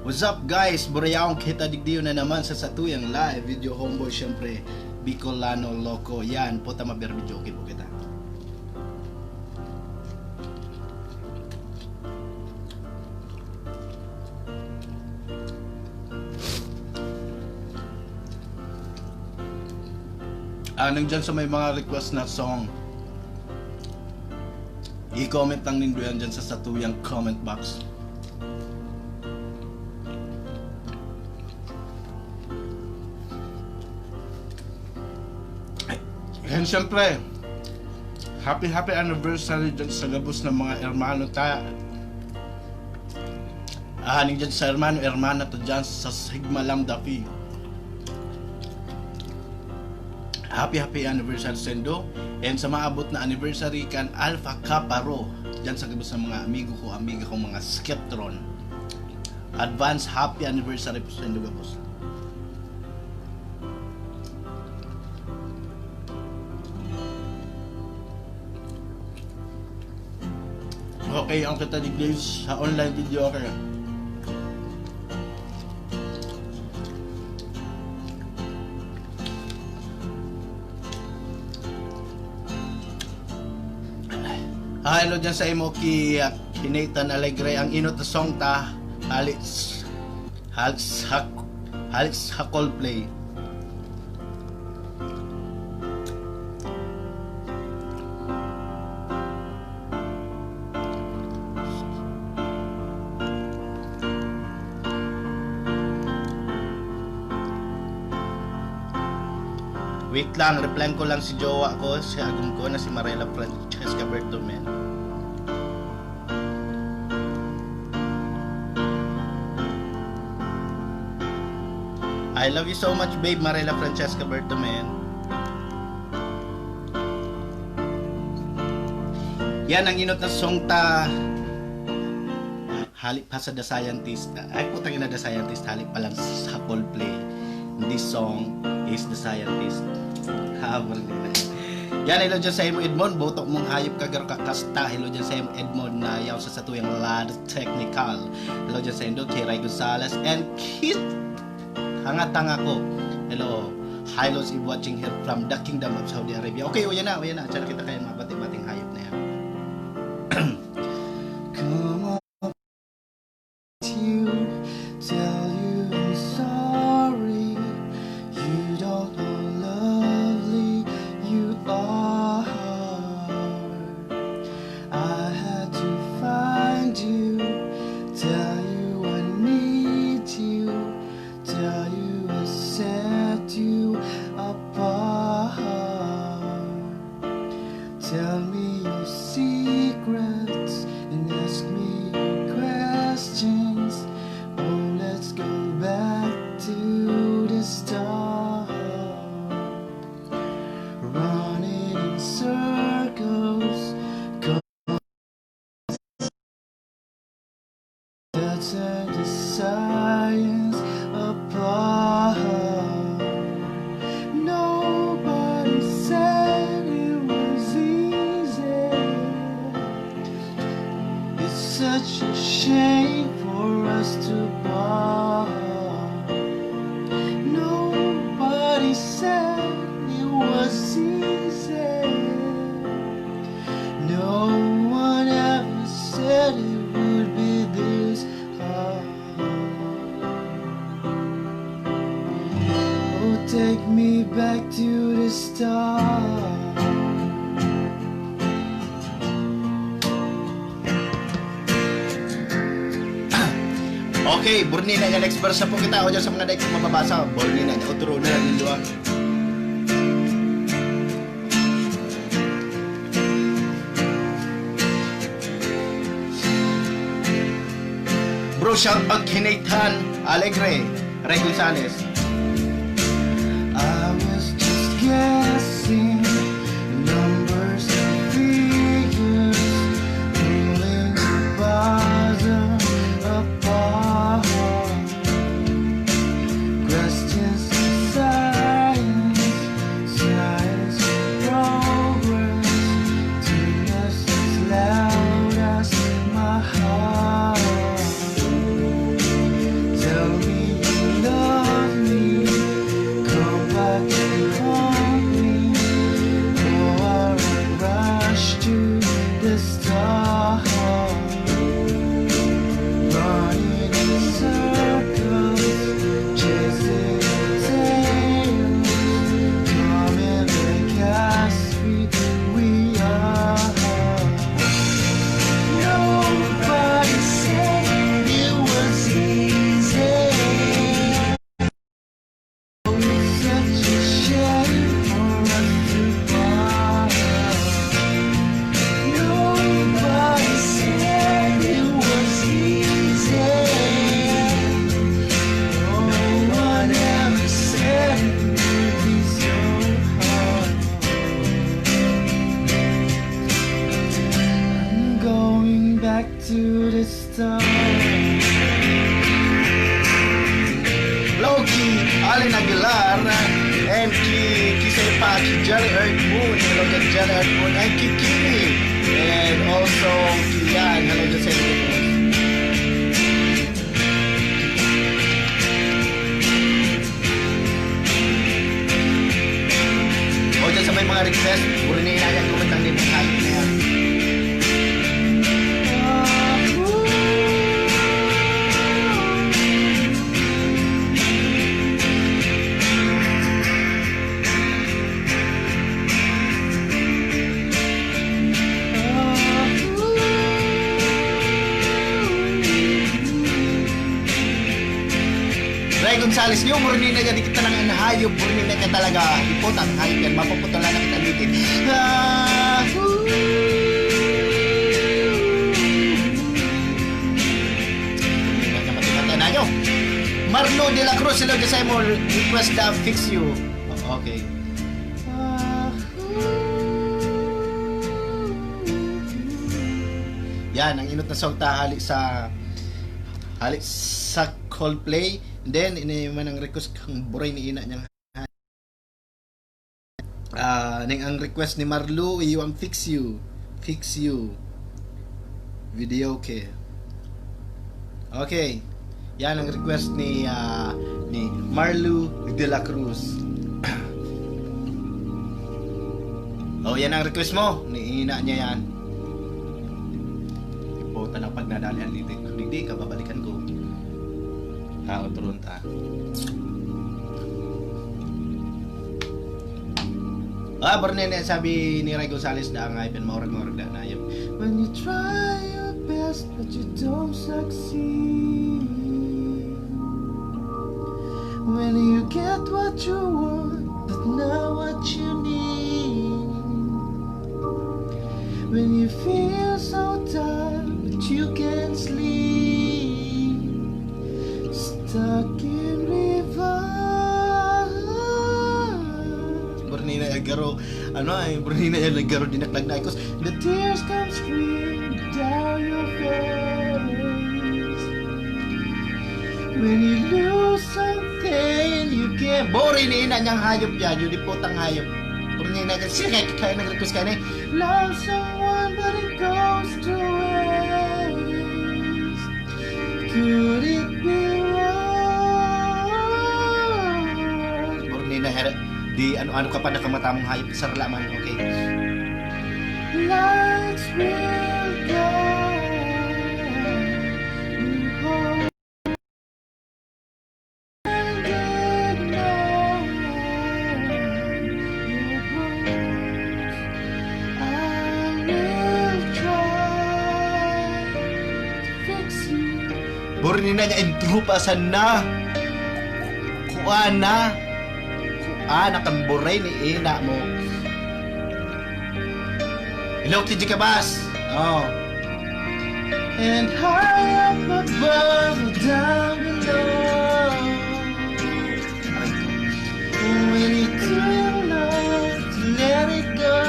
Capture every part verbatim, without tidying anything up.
What's up, guys? Burayawon kita digdiyo na naman sa satuyang live video, homeboy, syempre, Bicolano Loco. Yan, puta, mabirbidyo, okay po kita. Anong dyan sa may mga request na song? I-comment lang nindo yan dyan sa satuyang comment box. And syempre, happy, happy anniversary dyan sa gabos ng mga hermano ta. Ah, ning dyan sa hermano, hermana ta dyan sa Sigma Lambda Phi. Happy, happy anniversary saindo. And sa maabot na anniversary kan Alpha Kappa Rho, dyan sa gabos ng mga amigo ko, amiga kong mga Skeptron. Advance happy anniversary po saindo gabos. Okay, ang kita digdi sa online video, okay. Ah, hello dyan sa imo ki, ah, ki Nathan Alegre. Ang inot na song ta, hali s-, hali sa, hali sa Coldplay. Wait lang, reply ko lang si jowa ko, si agom ko na si Marela Francesca Bertomen. I love you so much, babe, Marela Francesca Bertomen. Yan ang inot na song ta. Hali pa sa The Scientist. Ay, putang ina, The Scientist. Hali pa lang sa Coldplay. This song is The Scientist. Habar nila. Yan, hello dyan sa imo, Edmond. Boto mong hayop ka, garo ka, kasta. Hello dyan sa imo, Edmond, na yaw sa satuyang La Technical. Hello dyan sa Indo, Kiray Gonzalez, and Kit Hanga-tanga ko. Hello. Hi, Los, watching here from the Kingdom of Saudi Arabia. Okay, uya na, uya na. Diyan na kita kayo, mga bati-bating hayop na yan. Come on, you, tell you I'm sorry. You don't know how lovely you are. I had to find you, tell you I need you, tell you I set you apart. Tell me your secrets and ask me your questions. Oh, let's go back to the start. Running in circles, that's the science apart. Nobody said it was easy. It's such a shame for us to part. Nobody said it was easy. No one ever said it would be this hard. Oh, take me back to the start. Okay, burni na yan. Next verse na po kita. O dyan sa mga daig mababasa, burni na yan. Outro na lang yung duwa. Bro, shout out kay Nathan Alegre, Ray Gonzalez. I was just guessing numbers and figures, pulling the puzzle apart. Questions of science, science of progress, two lessons loud as my heart. Allen Aguilar, and ki, kisay pa, ki Jelly Earth Moon, hello dyan, Jelly Earth Moon, and ki Kimi, and also ki Yan, hello dyan sa inyo. O dyan sa may mga request, puro na inayag ko, matangin na yan. Ray Gonzales, yung Burnina yan, di kita lang ang hayop, Burnina ka talaga. Ipot ang hayop yan, mapuputulan na kita bitin. Ah, Burnina ka, mati-mati na nyo. Marlo de la Cruz, hello, Josemo, request the Fix You. Oh, okay. Ah, Yan, ang inot na song ta hali sa, hali sa Coldplay. Then, ini man ang request kang buray ni ina niyang, ah, ning ang request ni Marlo, iyo ang Fix You. Fix You. Video, okay. Okay. Yan ang request ni, ah, ni Marlo de la Cruz. Oh, yan ang request mo. Ni ina niya yan. Puta na, pag nadali ang litik, digdi ka, babalikan ko. Ah, otron ta. Ah, Bornene, sabi ni Ray Gonzales, da nga, ipan maurag-maurag da na yun. When you try your best but you don't succeed. When you get what you want but not what you need. When you feel so tired but you can't sleep. Stuck in reverse. Bornina ya garo, ano ay, Bornina ya garo, dinaklag na ikos. The tears come streaming down your face. When you lose something you can't. Bornina niyang hayop yan, yun yung putang hayop. Bornina yan, siya kaya, kaya nag-request ka na eh. Love someone but it goes to waste. Could it be wrong? Bornina, her-, di ano-ano ka pa, nakamatamong hayop, sarla man, okay. Lights will guide you home. Bornina niya intro pa sana. Kuan na. Kuan na kang buray ni ina mo. Hello, T J Cabas. Oh. And high up above, down below. When you too love to let it go.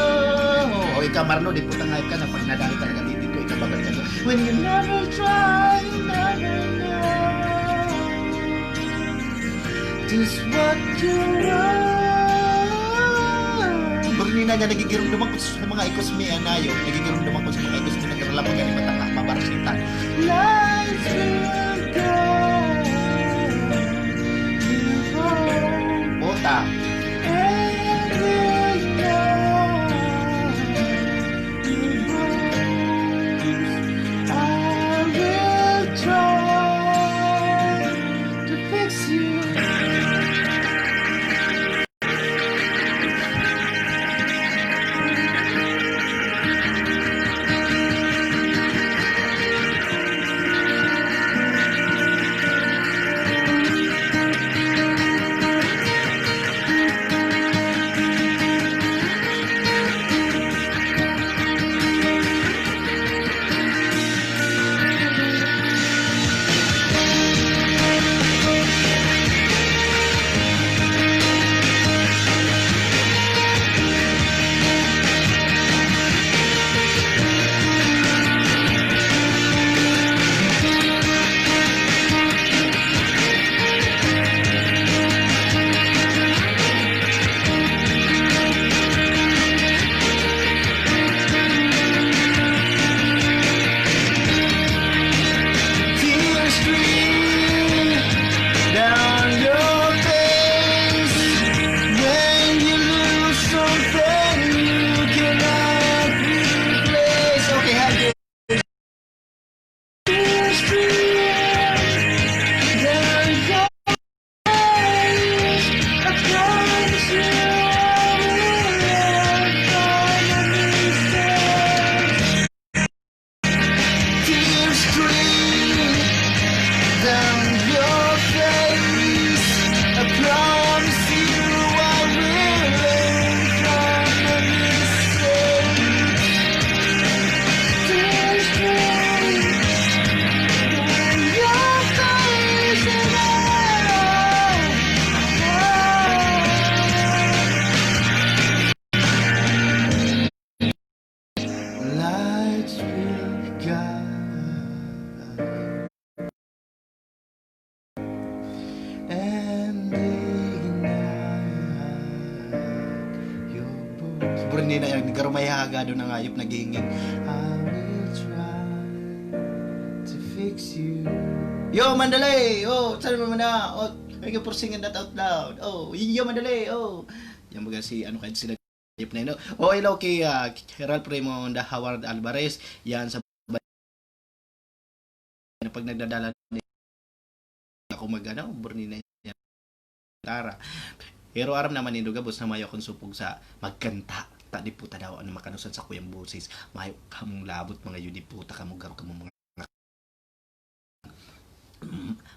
O, ikaw, Marlo, di putang hayop ka na pag nadali talaga titig ko, ikaw babalikan ko. When you never try, you never know. Just what you want. Bornina niya, nagigirumduman ko sa mga ikos mi anayo. Nagigirumduman ko sa mga ikos mi, nagralapagan ni matanga, mabarsitan. Lights will go. Puta. And we know. I will try to fix you. na yan, garo may haga doon ang hayop naghihinging. I will try to fix you. Yo, Mandalay! Oh, saan mo na? Oh, ay ka pursing and that out loud. Oh, yo, Mandalay! Oh. Yan baga si, ano kayo sila, hayop na yun, no? Oh, hello kay, ah, Ralph Raymond Howard Alvarez. Yan sa na pag nagdadala ako mag, ano, burni na yan. Tara. Pero aram naman nindo gabos na mayo akong supog sa magkanta. Ta di po ta daw ano makanusan sa kuyang boses. Mayo kamong labot, mga yun, di po ta kamo garo kamo mga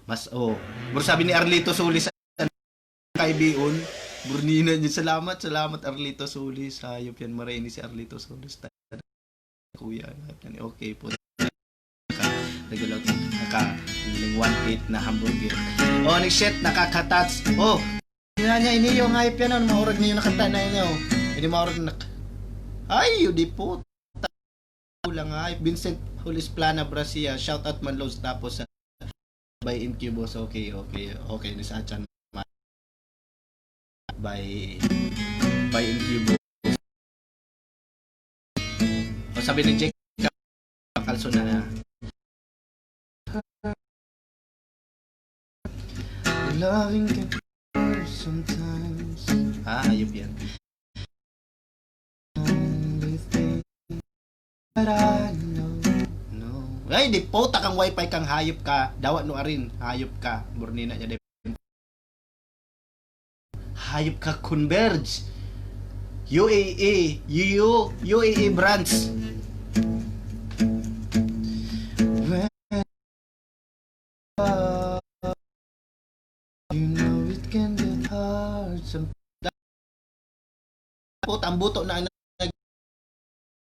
mas, oh. Pero sabi ni Arlito Solis, kaibion, burnina niya. Salamat, salamat, Arlito Solis. Hayop yan, maray ni si Arlito Solis. Kuya, lahat yan. Okay po. Naka, regular, naka, one eight na hamburger. Oh, ni shit, nakakatats. Oh, yun na niya, ini yung hype yan, oh. Maurag niyo nakanta na yun, oh. Ini maurag na, ay, yun, di po. Lang, hype. Vincent Julis Plana Brasia, shout out man, Lods. Tapos, ah, by Incubus, okay, okay, okay, ni sa Chan. By, by Incubus. O, sabi ni Jake, kalso na na. Loving can hurt sometimes. Ah, hayop yan. Only thing that I know, no. Ay, di po, takang wifi kang hayop ka. Dawa no arin, hayop ka. Burnina niya, di. Hayop ka, Converge. U A E, U-, U A E branch. When you know it can get hard sometimes. Puta, ang buto na, ano,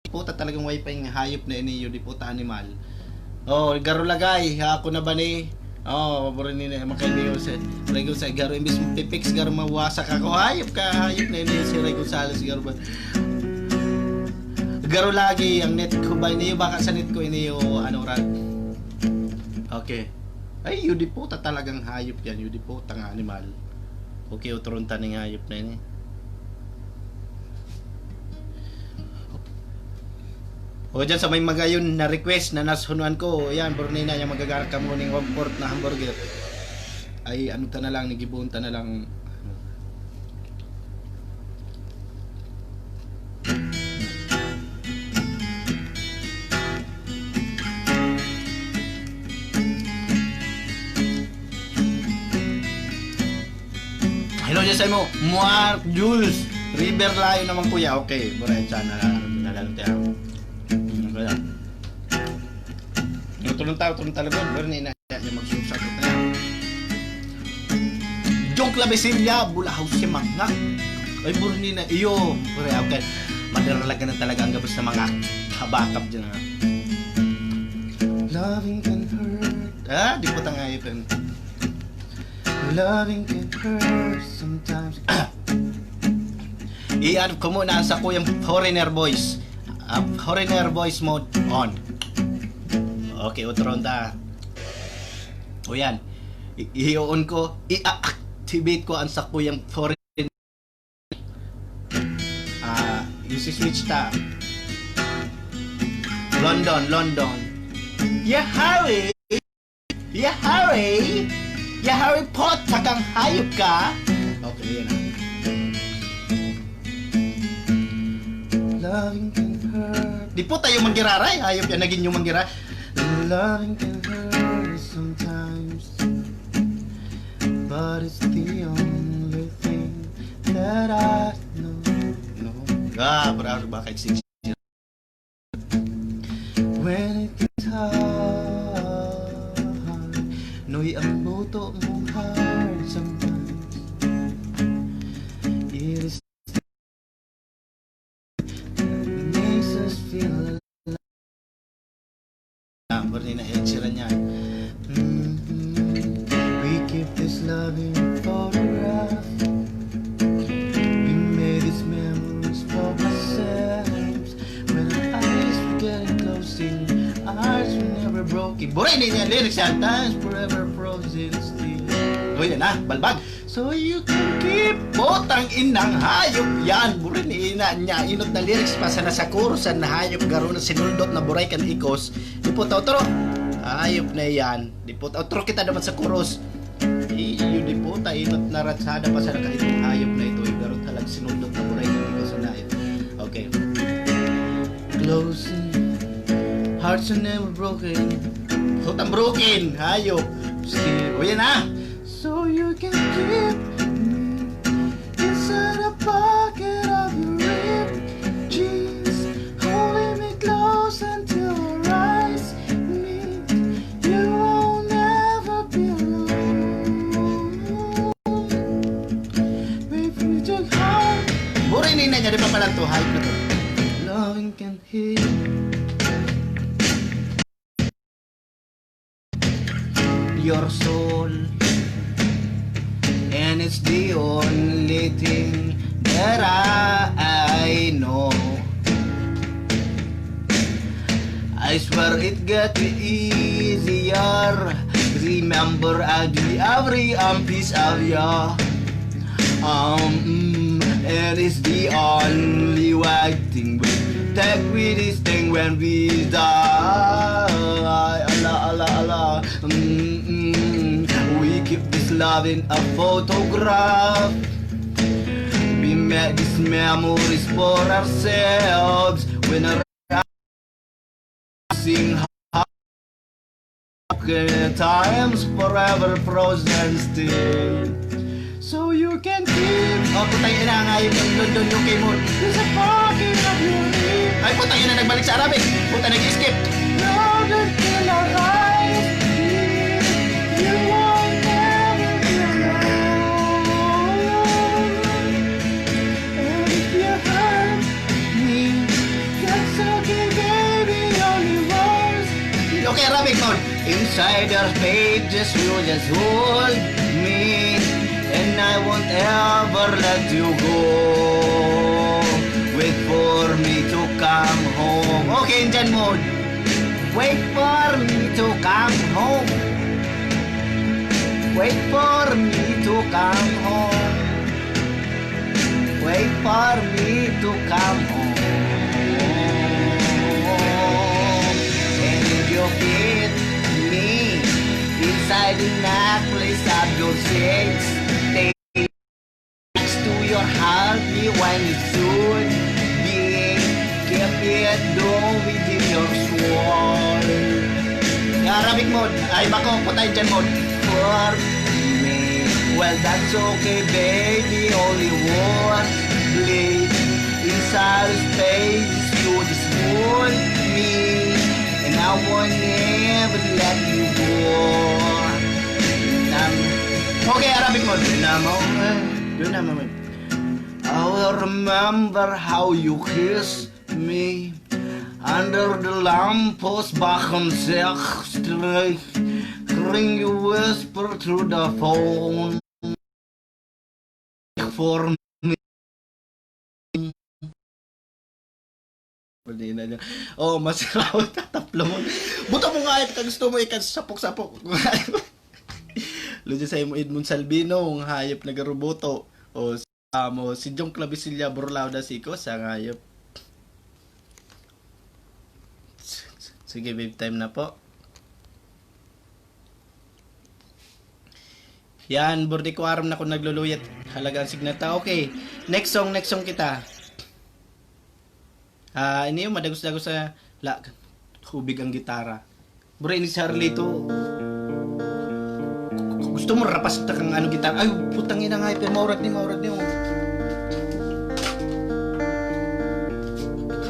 puta, talagang wifi nga hayop na ini, yun, di puta, animal. Oh, garo lagay, ako na ba ni? Oh, bro, ni na, makaibigan sa, lagay sa garo, imbis mo pipix, garo, mawasak ako. Hayop ka, hayop na ini, si Ray Gonzalez, garo ba? Garo lagi, ang net ko ba, iniyo, baka sa net ko, iniyo, ano, ran. Okay. Ay, yun, di puta, talagang hayop yan, yun, di puta nga animal. Okay, uturon ta ning hayop na ini. O, dyan sa may magayon na request na nasunuan ko, yan, burnina, yung magagarak ka mo ning one-fourth na hamburger. Ay, ano ta na lang, nigibuon ta na lang. Hello, dyan sa imo. Mark Jules. River Lion naman, kuya. Okay, buray, sana na lang tayo. Hmm, kaya. Yung tulong tao, tulong talaga. Pero ni ina niya magsusagot na yan. Jong Clavesia, bulahaw si mga. Ay, burni na iyo. Pre, okay. Madaralagan na talaga ang gabos na mga kabakab dyan, ha. Loving can hurt. Ah, di po tanga ipin. Loving can hurt sometimes. I-ano ko muna ang sakuyang foreigner voice. Ah, foreigner voice mode on. Okay, otro ronda. O yan. I-, i-on ko, i-activate ko ang sakuyang foreign. Ah, isi-switch ta. London, London. Yahari! Yahari! Yahari po, takang hayop ka! Okay, yun na. Loving can hurt. Di po tayo manggiraray. Hayop yan, naging yung manggira. Loving can hurt sometimes. But it's the only thing that I know. No. Ah, bravo, bakit si When it gets hard, noy ang buto mong heart sometimes. It is makes us feel alive. Ah, Bernie na Ed Sheeran yan. Mhm. We keep this loving photograph. We made these memories for ourselves. When our eyes were getting close, our hearts were never broken. Buray na niya, lyrics yan. Times forever frozen still. O, yan na, balbag. So you can keep. Putang inang hayop yan. Burin ina niya. Inot na lyrics pa sana sa chorus, na hayop garo na sinuldot na buray kan ikos. Di po ta otro. Hayop na yan. Di po ta otro kita naman sa chorus. Iyo, di po ta inot na ratsada pa sana ka itong hayop na ito. Garo talag sinuldot na buray kan ikos na ito. Okay. Closing. Hearts are never broken. Putang broken. Hayop. Sige. O, yan na. So you can keep me inside the pocket of your ripped jeans. Holding me close until our eyes meet. You won't ever be alone. Wait for me to come. Buray na ina niya, di pa palang to, hype na to. Loving can heal your soul. And it's the only thing that I, I know. I swear it got easier. Remember, I'll be every, um, piece of you. Um, mm, and it's the only right thing we take with this thing when we die. Ala, ala, ala. Mm, mm. We keep this love in a photograph. We make these memories for ourselves. When I sing, times forever frozen still. So you can keep. Oh, putang ina, ang ayos ng London, U K mo. It's a parking of your lips. Ay, putang ina, nagbalik sa Arabic. Puta, nag-skip. Love until our eyes meet. You won't ever be alone. And if you hurt me, that's okay, baby, only words. Okay, Arabic mode. Inside your pages, you just hold me, and I won't ever let you go. Wait for me to come home. Okay, Indian mode. Wait for me to come home. Wait for me to come home. Wait for me to come home. And if you fit me inside the necklace of your six, next to your heart, be when it should be. Keep it down within your soul. Arabic mode. Ay, bako, putay dyan mode. For me. Well, that's okay, baby. Only one blade inside space. You just want me, and I won't ever let you go. Nam- okay, Arabic mode. Nama, yun naman. I will remember how you kiss me under the lamppost back on Sixth Street. Hearing you whisper through the phone for me. Pwede na niya. Oh, mas tataplo mo. Buto mo nga ito, gusto mo ikan sapok-sapok. Ludia sa imo, Edmond Salvino, ang hayop na garuboto. O, amo, si Jong Clavisilla Burlao da Sico, sa ngayop. Sige, babe, time na po. Yan, Bordico, aram na kung nagluluyat. Halaga ang signal ta. Okay, next song, next song kita. Ah, ini yung madagos-dagos sa la-, hubig ang gitara. Bro, ini si Harlito. Gusto mo rapas ta kang ano gitara? Ay, putang ina nga, pero maurat ni, maurat ni, oh.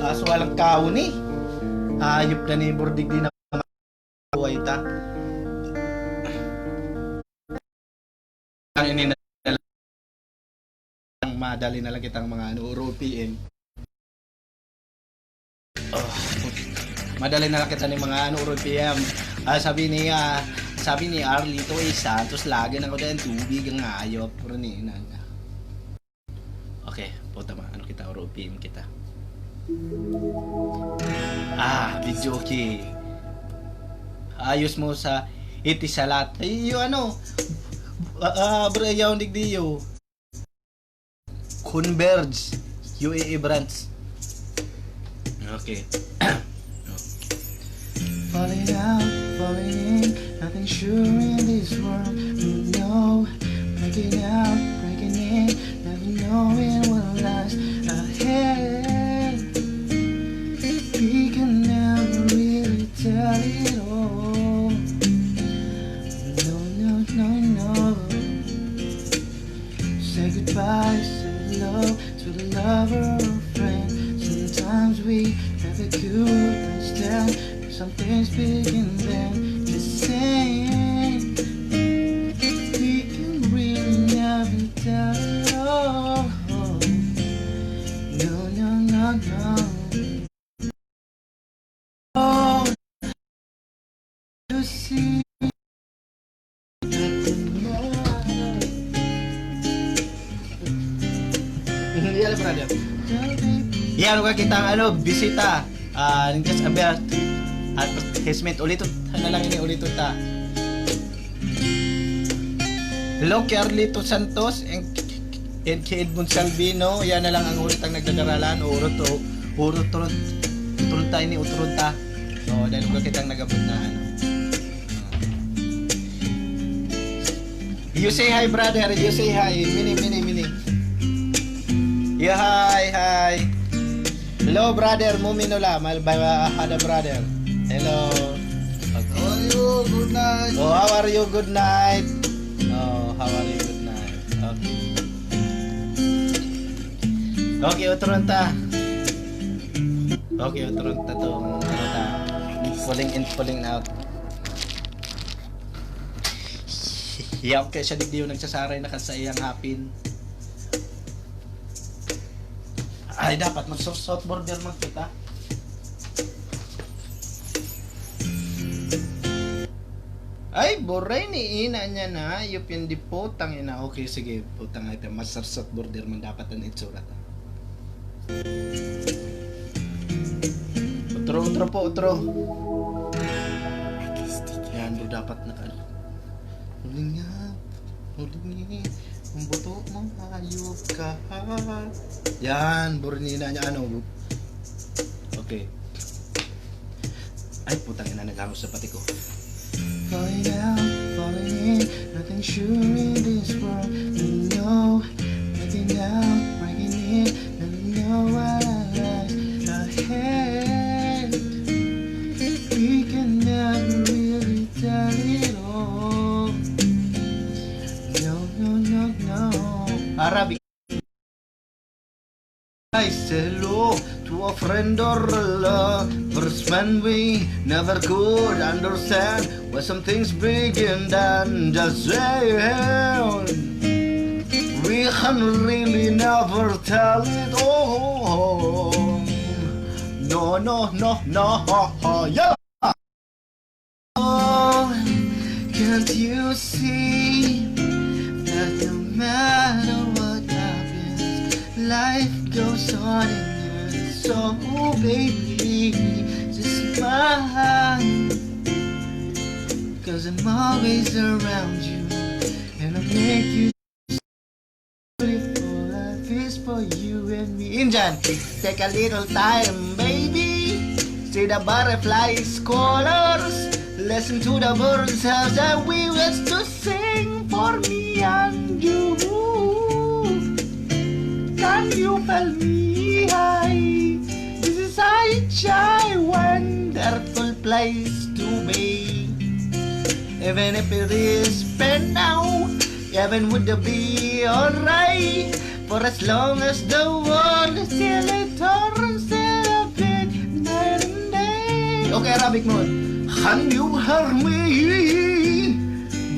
Kaso walang kaon eh. Ayop na ni Bordig din na buhay ta. Ang ini na lang, madali na lang kitang mga ano, Oro P M. Oh, madali na lang kita ni mga ano, Oro P M. Ah, sabi ni, ah, sabi ni Arlito, eh, Santos, lagi na ko din tubig ang ayop. Pero ni, na, na. Okay, puta ma, ano kita, Oro P M kita. Ah, video okay. Ayos mo sa Iti salat. Ay, yung ano, ah, ah, bro, yaw, digdi, yo. Converge, U A E branch. Okay. Falling out, falling in, nothing sure in this world. You know, breaking out, breaking in, never knowing what lies ahead. We can never really tell it all. No, no, no, no. Say goodbye, say hello to the lover or friend. Sometimes we never could understand. Some things begin then. Just saying, we can really never tell it all. No, no, no, no. Oh, you see. Hindi, alam, brother. Yan, huwag kitang, ano, bisita. Ah, just a bit. Advertisement. Uliton na lang ini, uliton ta. Hello, Carlito Santos and, and kay Edmond Salvino. Yan na lang ang ulit ang nagdadaralan. Urot, o, urot, urot, urot ta ini, urot ta. O, dahil huwag kitang nagabot na, ano. You say hi, brother. You say hi. Mini, mini, mini. Yeah, hi, hi. Hello, brother. Muminola, mal ba hada, brother? Hello. Okay. How are you? Good night. Oh, how are you? Good night. Oh, how are you? Good night. Okay. Okay, utron ta. Okay, utron ta to. Utron ta. Falling in, falling out. Yaw kaya siya digdi yung nagsasaray na kan sa iyang hapin. Ay, dapat mag-south-south border man kita. Ay, buray ni ina niya na, hayop yan, di putang ina. Okay, sige, putang ina, mag-south-south border man dapat ang itsura ta. Utro, utro po, utro. Yan, bro, dapat naka-, Huling nga. Huling nga. Ang buto mo, hayop ka. Yan, burnina niya, ano. Okay. Ay, putang ina, nagharos sa pati ko. Falling out, falling in, nothing sure in this world. You know, breaking out, breaking in, never know what lies ahead. We can never really tell it all. No, no, no, no. Arabic. I say hello to a friend or a lover. First when we never could understand why some things begin, then just say, "Hey, we can really never tell it all." No, no, no, no, ha, ha, yeah. Oh, can't you see that no matter what happens, life goes on in here? So, baby, just smile, 'cause I'm always around you, and I'll make you beautiful life is for you and me. Indian, take a little time, baby. See the butterflies' colors. Listen to the birds as they we wish to sing for me and you. Can you feel me? Hi. This is such a wonderful place to be. Even if it is pain now, heaven would be alright. For as long as the world is still, it turns still a bit night and day. Okay, Arabic mo. Can you hear me?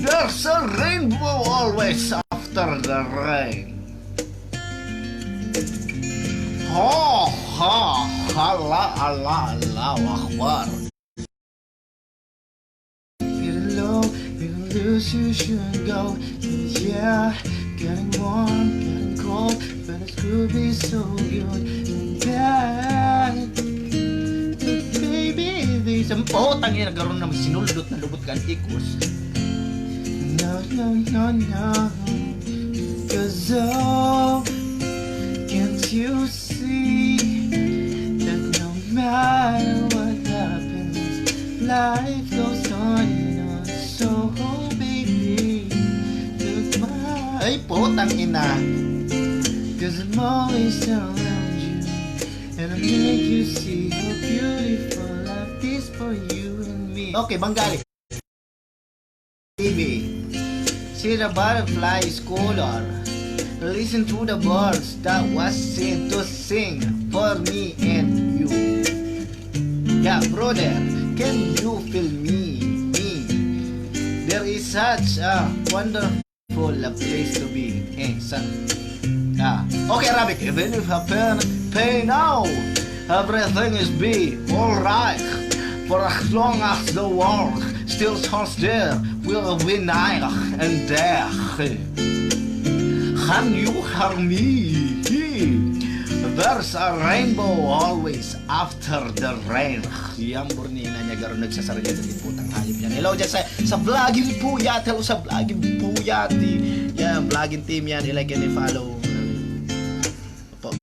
There's a rainbow always after the rain. Ha, ha, hala, ala, Allahu Akbar. Feeling low, feeling loose, you should go. Yeah, getting warm, getting cold, but it could be so good and bad. Baby, Isang putang ina, garo na sinuldot na lubot kan ikos. No, no, no, no. Cause oh, can't you see that no matter what happens, life goes on and on. So, oh, baby, take my... Ay, putang ina. Cause I'm always around you. And I make you see how beautiful life is for you and me. Okay, Bengali. Baby, see the butterflies color. Listen to the birds that was sent to sing for me and you. Yeah, brother, can you feel me? Me. There is such a wonderful a place to be. Eh, sa... Ah, okay, Arabic. Even if I pain, pain now, everything is be alright. For as long as the world still stands there, we'll be night and day. Can you hear me? There's a rainbow always after the rain. Yang burni na niya, garo nagsasarili sa putang hayop yan. Hello dyan sa, sa vlogging puyat. Hello sa vlogging puyat. Yan, vlogging team yan. I-like and i-follow. Opo.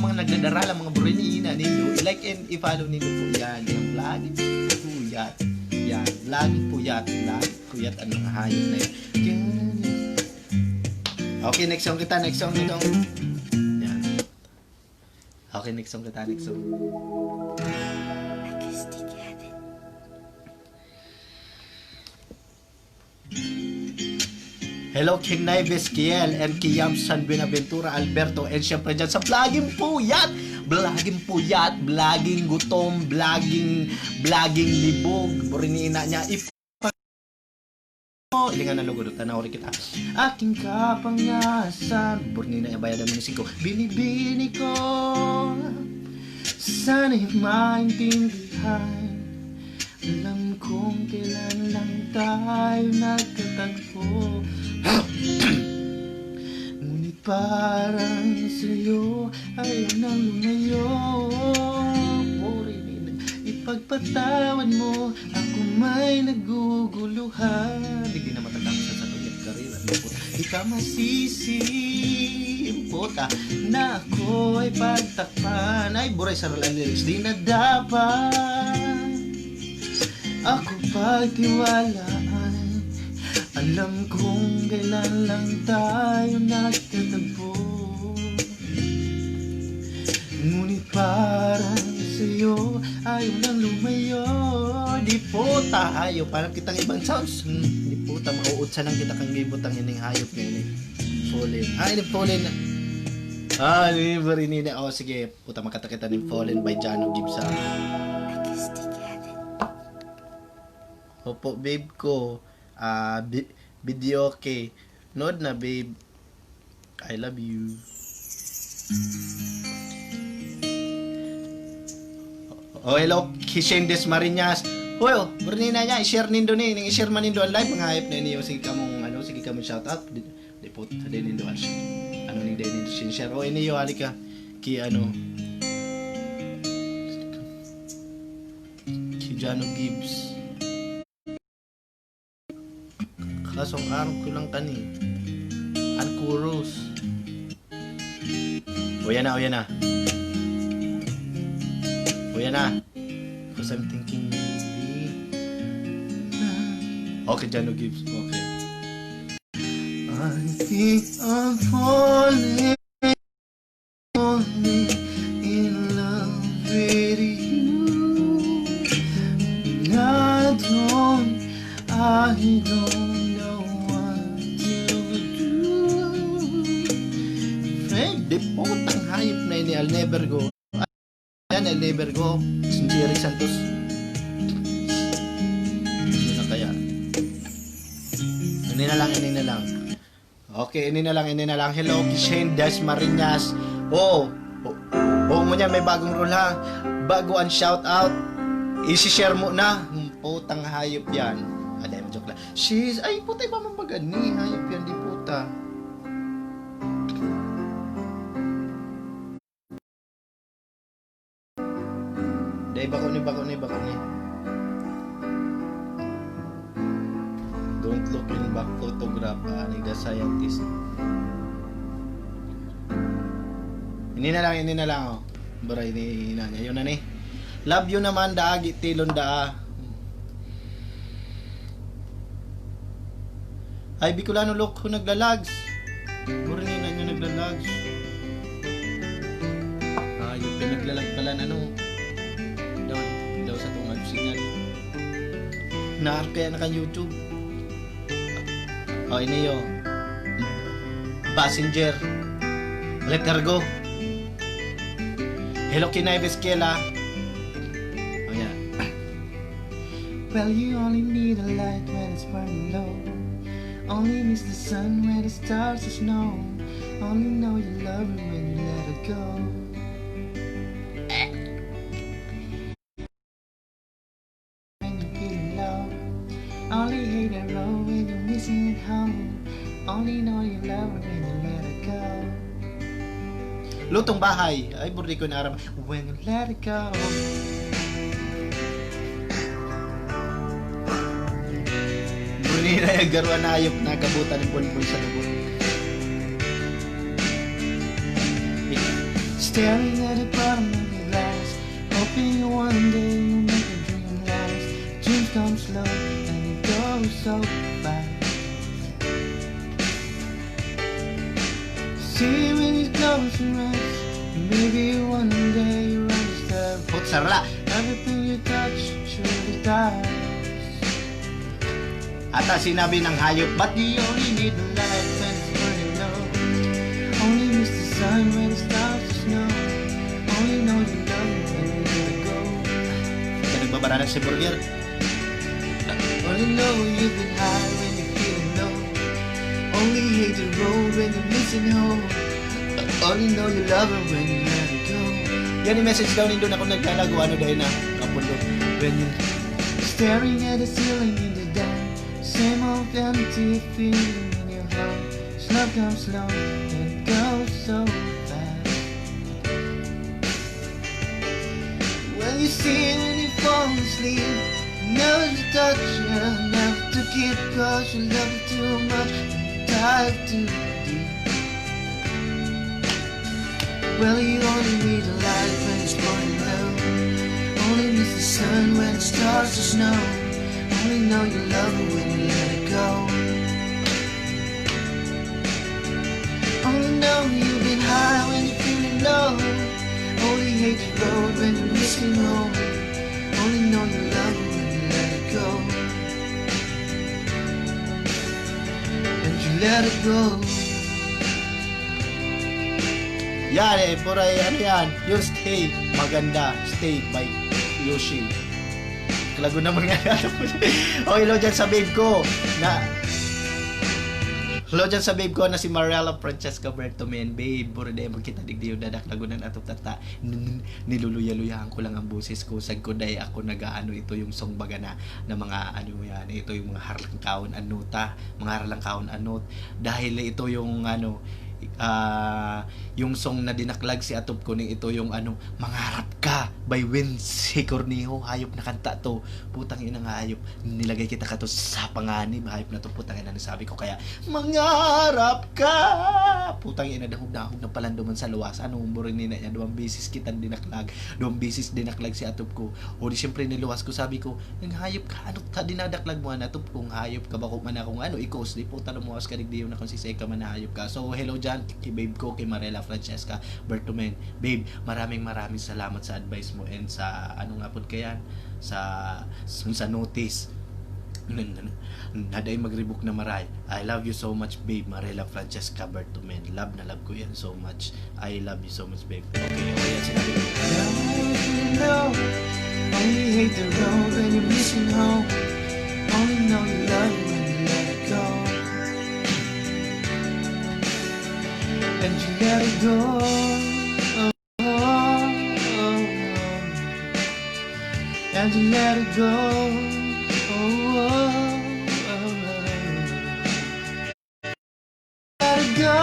Mga nagdadarala, mga burni na nindo, i-like and i-follow nindo po yan. Yan, vlogging puyat. Yan, vlogging puyat. Vlogging puyat ang mga hayop na yan. Yan. Okay, next song kita, next song kita. Yan. Okay, next song kita, next song. Hello, King Naives Kiel and Kiyam San Buenaventura Alberto, and syempre dyan sa vlogging puyat, vlogging puyat, vlogging gutom, vlogging, vlogging libog, burni na niya. If Oh, ilingan na lugod, tanaw rin kita. Aking kapangasan, burni na ibayad ang mga singko. Binibini ko, sana'y maintindihan. Alam kong kailan lang tayo nagkatagpo. Ngunit parang sa'yo, ayaw nang lumayo. Puri, ipagpatawad mo, ako may naguguluhan. Hindi na matatapos sa sakit at karera. Di ka masisi, puta, na ako'y pagtakpan. Ay, buray sa lyrics. Di na dapat ako pagtiwalaan. Alam kong kailan lang tayo nagkatagpo. Ngunit parang sa'yo, ayaw nang lumayo. Di puta, ayaw. Parang kitang ibang sounds. Hmm, di puta, mauutsa lang kita kang gibutang ining hayop na ini. Fallen. Ah, ini Fallen. Ah, ini Marinina. Oh, sige. Puta, makata kita ning Fallen by Jano Gibbs, ah. Opo, babe ko. Ah, bi-, video okay. Nood na, babe. I love you. Oh, hello, Kishen Desmariñas. Hoy, oh, burni na niya, i-share nindo ni, ning i-share man nindo ang live, mga hayop na ini, oh, sige kamong, ano, sige kamong shout out. Di, di po, sa din nindo, ano, ano ning din nindo, sin-share. Oh, ini, oh, halika. Ki, ano, ki Jano Gibbs. Kaso ang arog ko lang kani, an chorus. O, yan na, o, yan na. O, yan na. 'Cause I'm thinking maybe. Okay, Jano Gibbs. Okay. I think I'm falling, falling in love with you. And I don't, I don't know what to do. Friend, di putang hayop na ini, I'll never go. Yan, El Never Go, si Eric Santos. Ano na kaya? Ini na lang, ini na lang. Okay, ini na lang, ini na lang. Hello, Shane Dasmariñas. Oh, oh, oh, ngunyan may bagong rule ha. Bago ang shout out, isi-share mo na. Hmm, putang hayop yan. Ah, di, joke lang. She's, ay, puta, iba man baga ni hayop yan, di puta. Dai, bako ni, bako ni, bako ni. Don't look in back photograph, ah, ni the scientist. Ini na lang, ini na lang, oh. Bro, ini, ini na niya. Yun na ni. Love you naman, daagi, tilon daa. Ay, Bicolano Loco, naglalags. Morning na nyo naglalags. Ah, yung pinaglalag pala na, no? Daw, daw sa tungag signal. Naar kaya na kan YouTube. Oh, ini yo. Passenger. Let her go. Hello, Kinay Vizquela. Oh, yeah. Well, you only need a light when it's burning low. Only miss the sun when the stars are snow. Only know you love it when you let it go. When you're feeling low. Only hate the road when you're missing it home. Only know you love it when you let it go. Lutong bahay. Ay, burdi ko na aram. When you let it go. Burdi na yung garuan na ayop na kabutan ng bulbul sa lubot. Staring at the bottom of your glass, hoping one day you'll make a dream last. Dreams come slow and it goes so fast. See when you close your eyes, maybe one day you'll understand. Putsara! Everything you touch surely dies. Ata sinabi ng hayop, but you only need the light when it's burning low. Only miss the sun when the stars are snow. Only know you love it when you let it go. Kaya nagbabaranas si Burger. Only know you've been high when you're feeling low. Only hate the road when you're missing home. Only know you love her when you let it go. Yan yung message daw nindo na kung naglalago, ano dahil na kapundo. When you staring at the ceiling in the dark, same old empty feeling in your heart. Love comes slow and it goes so fast. When you see when you fall asleep, never to touch you, never to keep, 'cause you love it too much, you dive too deep. Well, you only need a light when it's pouring down. Only miss the sun when it starts to snow. Only know you love it when you let it go. Only know you've been high when you're feeling low. Only hate the road when you're missing home. Only know you love it when you let it go. And you let it go. Yan eh, puray, ano yan? Yung Stay Maganda, Stay by Yoshi. Kalago naman nga. Oh, hello dyan sa babe ko na Hello dyan sa babe ko na si Mariela Francesca Bertomen. Babe, puro dahil magkita digdi yung dadak lagunan at tata. N- n- niluluya-luyahan ko lang ang boses ko. Sagko dahil ako nag-aano, ito yung song baga na, na mga ano yan. Ito yung mga harlangkaon anota. Mga harlangkaon anot. Dahil ito yung ano, ah, yung song na dinaklag si Atop ko ning ito yung ano, Mangarap Ka by Win si Cornejo. Hayop na kanta to. Putang ina nga hayop. Nilagay kita kato sa panganib. Hayop na to, putang ina, sabi ko kaya, "Mangarap ka!" Putang ina, dahog-dahog na palandoman sa luwas. Ano, burin nina niya, duwang bisis kitang dinaklag. Duwang bisis dinaklag si Atop ko. O di siyempre niluwas ko, sabi ko, "Ang hayop ka, ano ka, dinadaklag mo, ano, Atop kong hayop ka, bako man akong ano, ikos, di puta lumuwas ka, digdiyo na kung sisay ka man na hayop ka." So, hello dyan, kay babe ko, kay Mariela Francesca Bertomen. Babe, maraming maraming salamat sa advice mo and sa, ano nga pod kayan, sa, sa, sa notice. N-, n-, n-, naday magribok na maray. I love you so much, babe. Mariela Francesca Bertomen. Love na love ko yan so much. I love you so much, babe. Okay, okay yan sinabi ko. Love you, love. Only hate the road when you're missing home. Only know you love it when you let it go. And you let it go. And you let it go. Oh, oh, oh, oh. Let it go.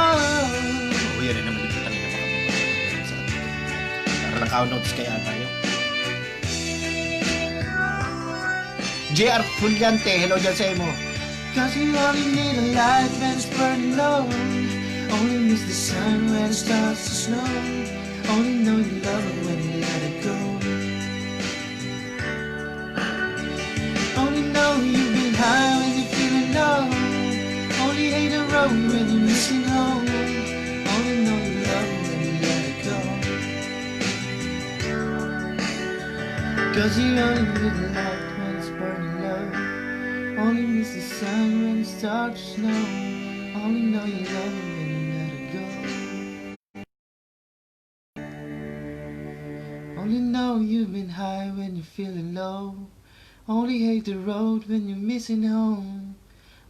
Uy, yan na naman yung putang ina, mga sa atin. Para lang count notes kaya tayo. J R Fullante, hello dyan sa imo. Cause you only need a light when it's burning low. Only miss the sun when it starts to snow. Only know you love it when you let it go. Only know you've been high when you're feeling low. Only hate the road when you're missing home. Only know you love it when you let it go. Cause you only need the light when it's burning low. Only miss the sun when it starts to snow. Only know you love it when you let it go. Only know you've been high when you're feeling low. Only hate the road when you're missing home.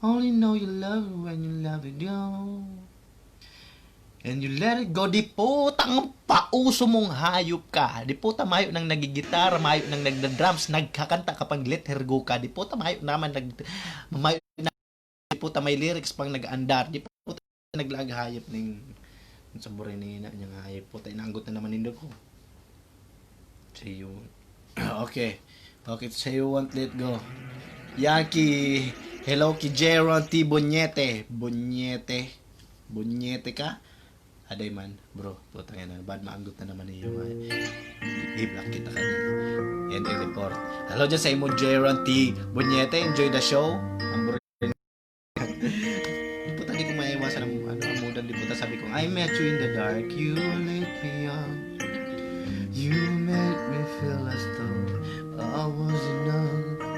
Only know you love it when you let it go. And you let it go, di putang pauso mong hayop ka. Di puta mayo nang nagigitara, mayo nang nagda-drums, nagkakanta ka pang let her go ka. Di puta mayo naman nag mayo na, di puta may lyrics pang nag-andar. Di puta naglaag hayop ning sa burinina niyang hayop. Puta, inaanggot na naman nindo ko. Say you want. Okay. Okay, say you want let go. Yan ki, hello ki Jeron T Bonyete. Bonyete. Bonyete ka? Aday man, bro. Putang ina, bad maanggot na naman iyo, ha? I-block kita ka na. Entry report. Hello dyan sa imo, Jeron T Bonyete. Enjoy the show. Ang bur- Di po, di ko maiwasan ang, ano, ang mood, di po. Tas sabi ko, "I met you in the dark, you lit me up. You made me feel as though I was enough.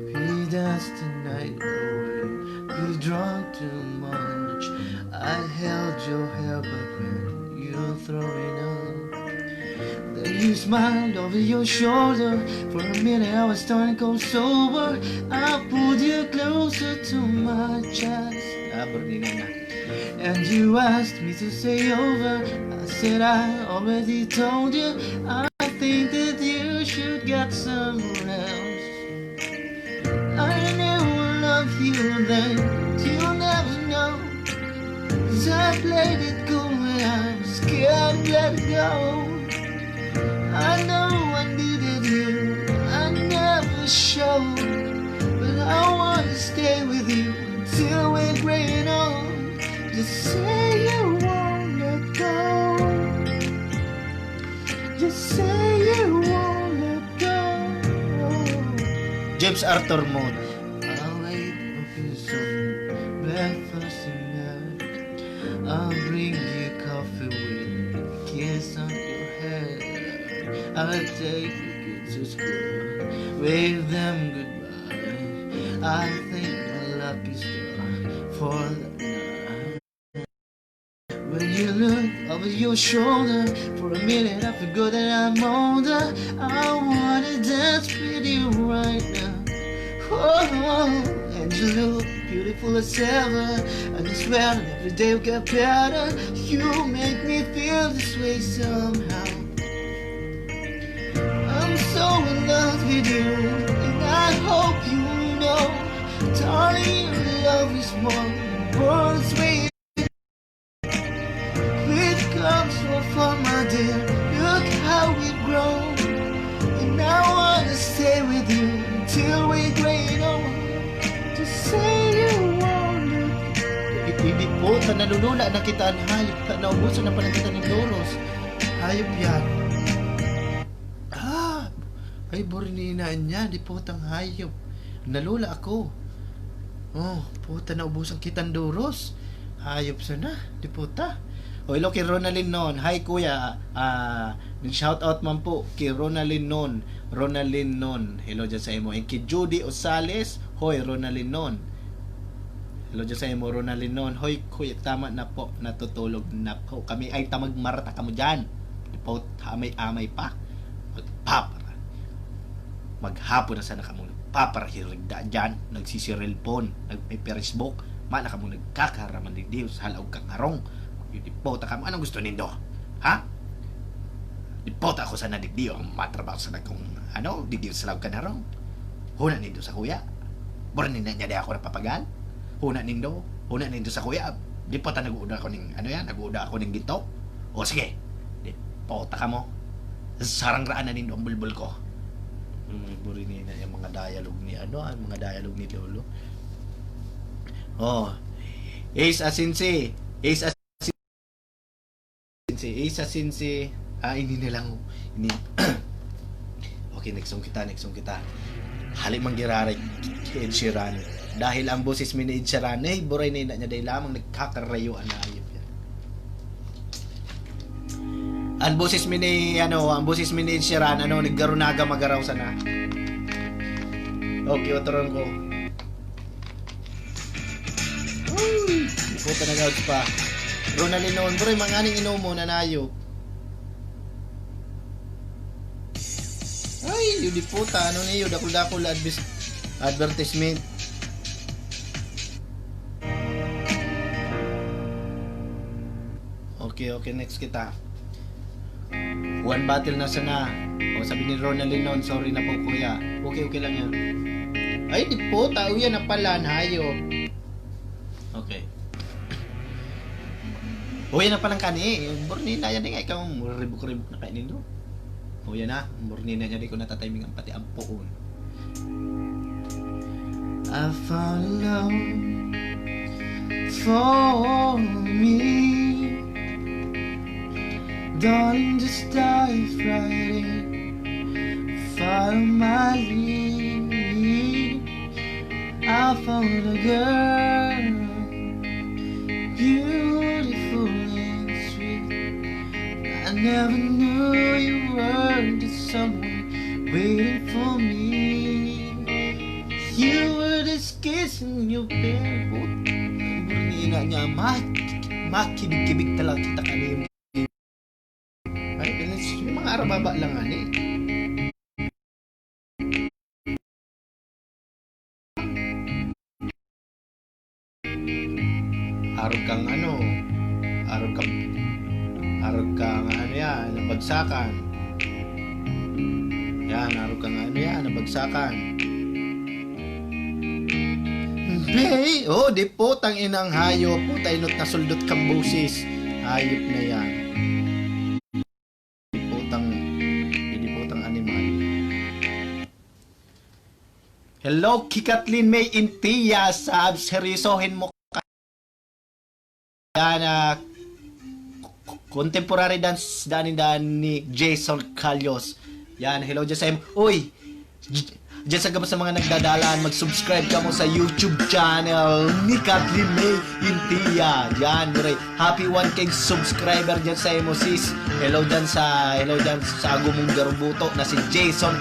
We danced the night away, we drunk too much. I held your hair back when you were throwing up. Then you smiled over your shoulder. For a minute I was stone cold sober. I pulled you closer to my chest." Ah, Bernina na. "And you asked me to stay over. I said I already told you. I think that you should get somewhere else. I never loved you then, you'll never know. 'Cause I played it cool and I was scared to let it go. I know I needed you, I never showed. But I wanna stay with you until we're graying old. Just say you won't let go. Just say you won't let go." James Arthur Moon. I'll eat a piece of breakfast in bed. I'll bring you coffee with a kiss on your head. I'll take you kids to school, wave them goodbye. I think my luck is struck for the night. When you look over your shoulder, for a minute I forgot that I'm older. I wanna dance with you right now. Oh, and you look beautiful as ever. And I swear every day will get better. You make me feel this way somehow. I'm so in love with you, and I hope you know, darling, your love is more than words with. It comes so far, my dear. Look how we've grown. And I wanna stay with you until we gray old. To say you won't let go. Hindi po, ta nalulula na kita, ang hayop ka, naubusan na pala kita ng doros. Hayop yan. Ah! Ay, burinina niya, di po tang hayop. Nalula ako. Oh, puta, naubusan kitang doros. Hayop sana, di puta. O, hello kay Ronaldin Non. Hi, kuya. Ah, shout out man po kay Ronaldin Non. Ronaldin Non. Hello dyan sa imo. And kay Judy Osales. Hoy, Ronaldin Non. Hello dyan sa imo, Ronaldin Non. Hoy, kuya, tama na po. Natutulog na po kami. Ay, tamag marata kamo dyan. Di po, amay-amay pa. Magpapara. Maghapon na sana kamo nagpaparahirigda dyan, nagsisirilpon, nagpe-Facebook, mana kamo nagkakaraman digdi sa halaog kang harong. Magdidipota kamo. Anong gusto nindo? Ha? Dipota ako sana digdi, o matrabaho sana kung, ano, digdi sa halaog kang harong. Huna nindo sa kuya. Burinina niya di ako napapagal. Huna nindo. Huna nindo sa kuya. Dipota nag-uuda ako ning, ano yan, nag-uuda ako ning ginto. O sige. Dipota kamo. Sarang raan na nindo ang bulbul ko. Burinina yung mga dialogue ni ano, ang mga dialogue ni Lolo. Oh. Ace Asinsi. Ace Asinsi. Ace Asinsi. Ah, ini na lang. Ini. Okay, next song kita, next song kita. Hali man giraray kay Ed Sheeran. Dahil ang boses mi ni Ed Sheeran, eh, buray na ina niya, dahil lamang nagkakarayo ang hayop yan. Ang boses mi ni, ano, ang boses mi ni Ed Sheeran, ano, naggarunaga magaraw sana. Okay, otoron ko. Uy, puta na gauds pa. Ronaldinho, bro, yung mga aning inom mo, nanayo. Ay, yun di puta, ano niyo, dakul-dakul advis-, advertisement. Okay, okay, next kita. One bottle na sana. O, sabi ni Ronaldinho, "Sorry na po, kuya." Okay, okay lang yan. Ay, di po, tao yan, napalan, hayop. Okay. Uy, na palang kani, burni na yan nga, ikaw, ribok-ribok na kayo nindo. Uy, yan na, burni na yan, di ko natatiming ang pati ang puon. I found a love for me. Darling, just dive right in. Follow my lead. I found a girl, beautiful and sweet. I never knew you were the someone waiting for me. You were this kiss in your bare foot. Ina niya, mak-, makibig-kibig talaga kita kanimo. Ay, ganun, yung mga arababa lang, ani. Arog kang ano, arog kang, arog kang ano yan, nabagsakan. Yan, arog kang ano yan, nabagsakan. Be, oh, di putang inang hayop, puta inot na suldot kang busis. Hayop na yan. Di putang, di putang animal. Hello, ki Kathleen May Intiya, sab, seryosohin mo ka. Yan, ah, k-, contemporary dance, daan, daan ni Jason Calios. Yan, hello dyan sa im-, uy! J-, dyan sa gabos sa mga nagdadalan, mag-subscribe kamo sa YouTube channel ni Kathleen May Intiya. Yan, mure. Happy one K subscriber dyan sa imo, sis. Hello dyan sa, hello dyan sa agumong garubuto na si Jason.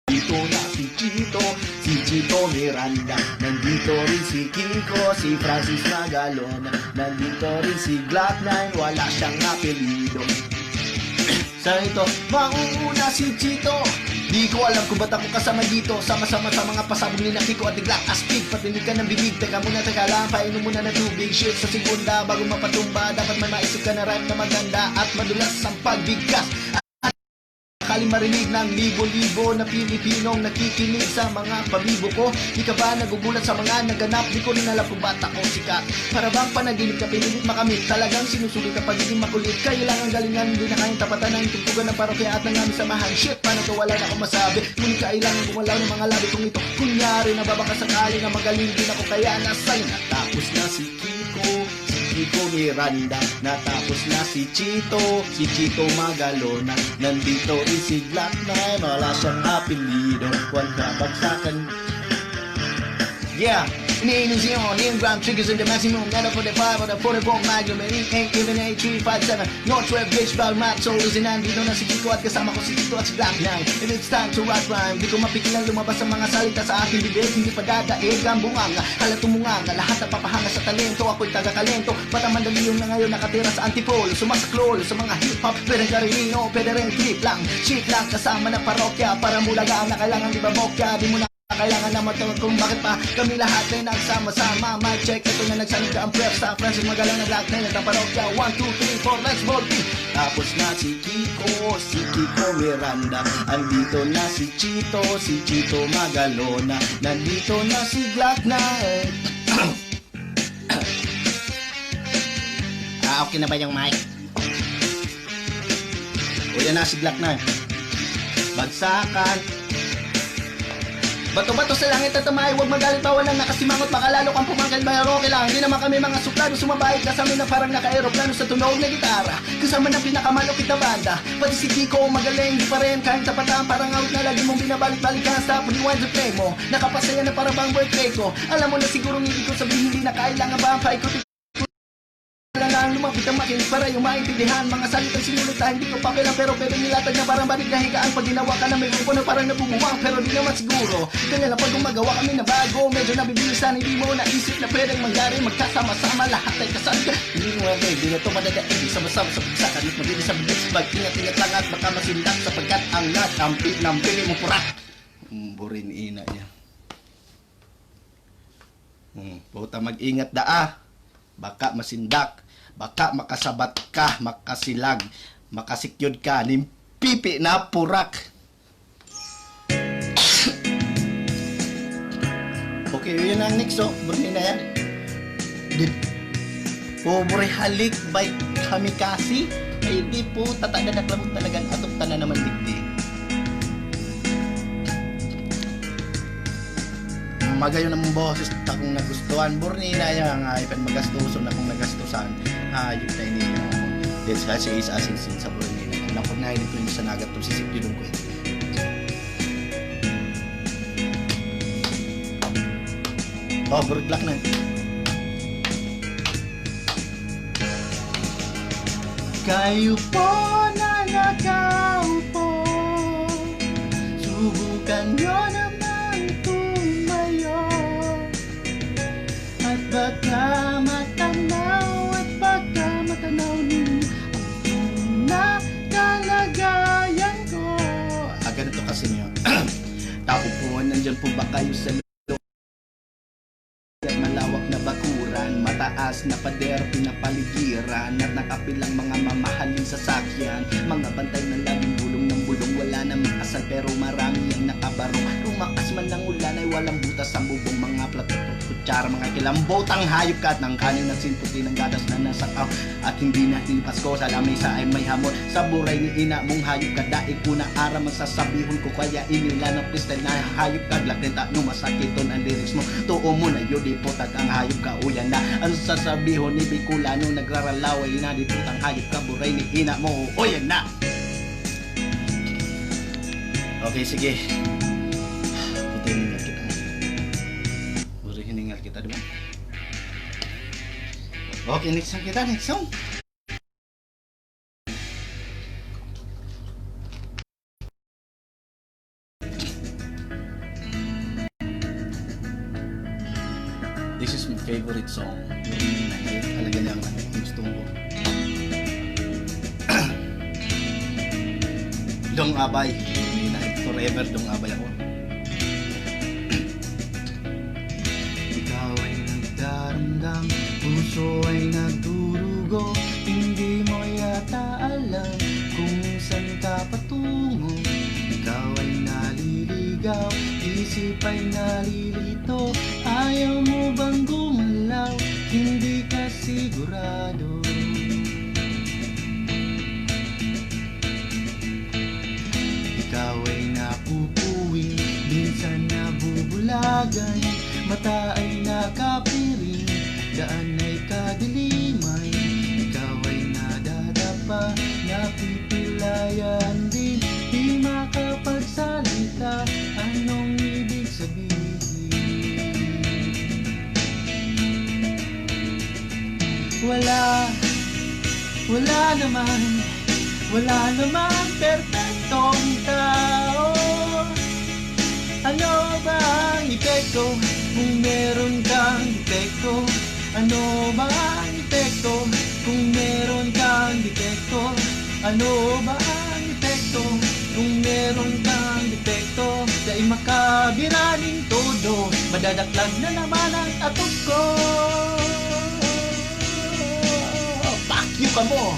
Dito na si Chito, si Chito Miranda. Nandito rin si Kiko, si Francis Magalona. Nandito rin si Glock nine, wala siyang apelyido. Sa ito, mauuna si Chito. Di ko alam kung ba't ako kasama dito. Sama-sama sa mga pasabog ni na Kiko at ni Glock. Astig, patinig ka ng bibig. Teka muna, teka lang, painom muna ng tubig. Shit, sa segunda, bago mapatumba, dapat may maisip ka na rhyme na maganda at madulas ang pagbigkas. Kali marinig ng libo-libo na Pilipinong nakikinig sa mga pamibo ko. Di ka ba nagugulat sa mga naganap? Di ko rin alam kung ba't ako sikat. Para bang panaginip ka, pinilit makamit. Talagang sinusulit ang pagiging makulit. Kailangan galingan, hindi na kayang tapatan ang tugtugan ng parokya at ng aming samahan. Shit, paano to? Wala na akong masabi. Ngunit kailangan gumalaw ng mga labi kong ito. Kunyari, nababaka sakali na magaling din ako, kaya nasayo na. Tapos na si Kiko, si Kiko Miranda. Natapos na si Chito, si Chito Magalona. Nandito rin si Glock nine, wala siyang apelyido. Kwan na bagsakan. Yeah! Iniinom siya, name gram triggers in the maximum. Not a forty-five or the forty-four Magnum. And it ain't even eight three five seven. No twelve gauge bag, max, so easy. Nandito na si Kiko at kasama ko si Chito at si Glock nine. And it's time to rock rhyme. Di ko mapigilan lumabas ang mga salita sa aking bibig. Hindi pa dadaig ang bunganga. Hala, tumunganga, lahat napapahanga sa talento. Ako'y taga-kalento. Bata Mandaluyong na ngayon nakatira sa Antipolo. Sumasaklolo sa mga hip-hop. Pwedeng karinino, pwede rin trip lang. Shit lang, kasama ng parokya. Para mulaga na kailangan di ba bokya. Di mo na kailangan na matawag kung bakit pa kami lahat ay nagsama-sama. Mic check, ito na nagsalita ang prep sa Francis Magalang na Glock nine at ang parokya. One, two, three, four, let's ball. Tapos na si Kiko, si Kiko Miranda. Andito na si Chito, si Chito Magalona. Nandito na si Glock nine. Ah, okay na ba yung mic? O, yan na, si Glock nine. Sakan. Bato-bato sa langit at tamay, huwag magalit, bawal ang nakasimangot, baka lalo kang pumangkil, pero okay lang. Hindi naman kami mga suplado, sumabay ka sa amin na parang naka-aeroplano sa tunog na gitara. Kasama ng pinakamalupit na banda, pati si Kiko magaling, di pa rin kayang tapatan, parang out na lagi mong binabalik-balikan sa rewind replay mo. Nakapasaya na para bang birthday ko. Alam mo na siguro ng ibig ko sabihin, hindi na kailangan ba ang paikot lang lumapit ang makinig para yung maintindihan. Mga salitang sinulat na hindi ko pakialam, pero pwedeng ilatag na parang banig na higaan. Pag ginawa ka na may grupo na parang nabubuwang, pero di naman siguro. Ganyan lang pag gumagawa kami na bago, medyo nabibilisan, hindi mo naisip na pwedeng mangyari. Magkasama-sama lahat ay kasal. Hindi mo, hindi na ito madadaig. Sama-sama sa bugsakan at mabilis sa bilis. Mag-ingat-ingat lang at baka masindak, sapagkat ang lahat ng pi-, ng pili mo pura. Mm, burin ina niya. Hmm, puta, mag-ingat daa. Baka masindak, baka makasabat ka, makasilag, makasikyod ka nin pipi na purak. Okay, yun ang next, oh. Burni na yan. Di, pobre halik by kamikasi. Ay, di po, tatagad na klabot talaga. Atok ka na naman, digdi. Magayon ang boses takong nagustuhan. Burni na yan nga, ipan magastuson akong nagastusan. Hayop na ini. Yes, kasi isa asin-sin sa burni na. Napag na ini po yung sa nagat kung sisikyudon ko eh. Oh, burglak na. Kayo po na nakaupo, subukan nyo naman tumayo. At baka matanaw, at baka matanaw ninyo ang tunay na kalagayan ko. Ah, ganito kasi niya. Tao po, nandyan po ba kayo sa at malawak na bakuran, mataas na pader, pinapaligiran at nakapilang mga mamahaling sasakyan. Mga bantay na laging bulong ng bulong, wala namang asal pero marami ang nakabarong. Lumakas man ang ulan ay walang butas ang bubong, mga plato at kutsara, mga kilambotang hayop ka at nang kanin at sintuti ng gatas na nasakaw at hindi na hinipas ko sa lamesa ay may hamon. Sa buray ni ina mong hayop ka, daig ko na aram ang sasabihon ko, kaya inilan ang freestyle na hayop ka, glak din ta no masakiton ang lyrics mo. Too mo na yun, di putak ang hayop ka, uyan na. Ano sasabihon ni Bicolano, nagraralaway na, di putang hayop ka, buray ni ina mo, uyan na. Okay, sige. Puti hiningal kita. Puti hiningal kita, di ba? Okay, next song kita, next song. This is my favorite song. Talaga niyang gusto ko. Dong Abay. Forever Dong Abay ako. Ikaw ay nagdaramdam, puso ay nagdurugo. Hindi mo yata alam kung saan ka patungo. Ikaw ay naliligaw, isip ay nalilito. Ayaw mo bang gumalaw? Hindi ka sigurado. Ikaw ay napupuwing, minsan nabubulagan. Mata ay nakapiring, daan ay kadiliman. Ikaw ay nadadapa, napipilayan din. Di makapagsalita, anong ibig sabihin? Wala, wala naman, wala namang perpektong tao. Ano ba ang epekto kung meron kang depekto? Ano ba ang epekto kung meron kang depekto? Ano ba ang epekto kung meron kang depekto? Dai makabira nin todo, madadaklag na naman ang atog ko. Fuck you kamo!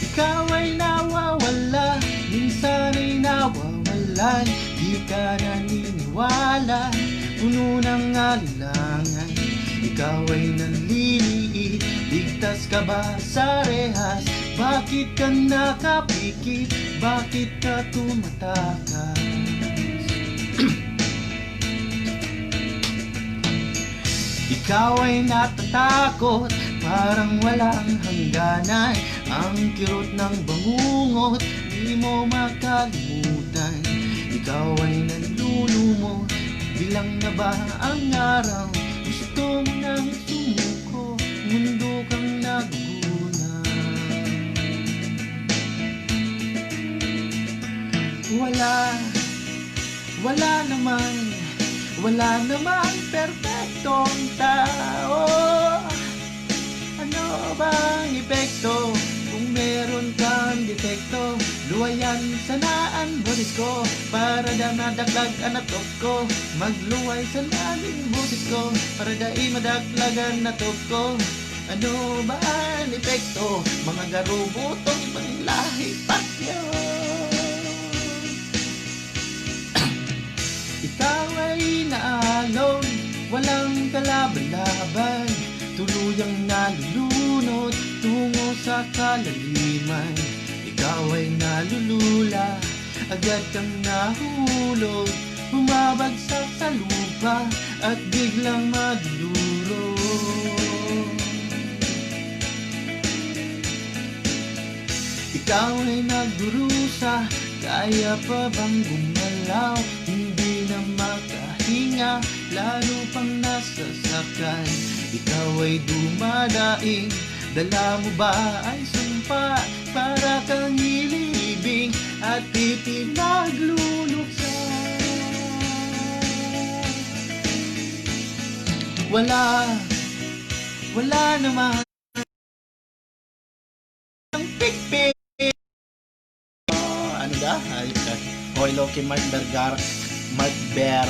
Ikaw ay nawawala, minsan ay nawawalan. Di ka naniniwala, puno ng alinlangan. Ikaw ay nanliliit, ligtas ka ba sa rehas? Bakit ka nakapikit? Bakit ka tumatakas? Ikaw ay natatakot, parang walang hangganan. Ang kirot ng bangungot, di mo makalimutan. Ikaw ay nanlulumo, bilang na ba ang araw? Gusto mo nang sumuko, mundo kang nagugulan. Wala, wala naman, wala namang perpektong tao. Ano bang epekto kung meron kang detekto? Luwayan sana ang boses ko para da madaklag ang atop ko. Magluway sana ang boses ko para dai madaklag ang atop ko. Ano ba ang epekto? Mga garobotong ibang lahi, pakyo! Ikaw ay naalog, walang kalaban-laban, tuluyang nalulunod tungo sa kalaliman. Ikaw ay nalulula, agad kang nahuhulog, bumabagsak sa lupa at biglang madudurog. Ikaw ay nagdurusa, kaya pa bang gumalaw? Hindi na makahinga, lalo pang nasasaktan. Ikaw ay dumadaing, dala mo ba ay sumpa? Para kang hilibing at ipinagluluksa. Wala, wala naman ang pikpik. Oh, ano da? Ayos ka. Oh, hello kay Mark Vergar. Mark Ver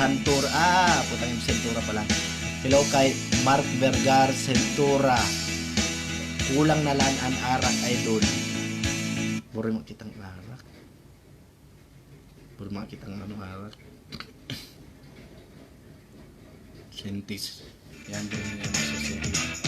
Cantura. Ah, putang ina, Sentura pala. Hello kay Mark Vergar Sentura. Kulang na lang ang arak, idol. Buri mo kitang arak. Buri mo kitang ano, arak. Sentis. Yan, buri mo yan sa sentis.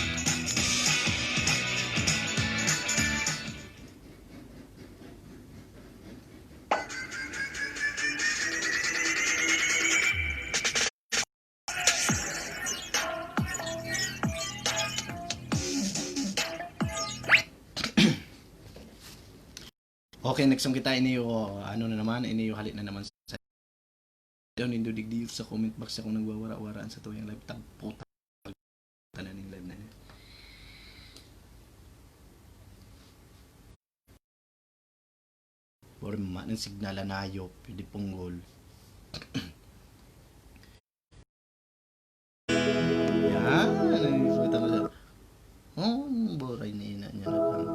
Okay, next song kita, ini yung, ano na naman, ini yung hali na naman sa daw nindo digdi sa comment box akong nagwawara-waraan sa tuyang live. Tagputa. Tanan ning live na yan. Or ma-, ng signal, anayop, di punggol. Yan, nakikita ko sa, oh, buray na ina niya na lang.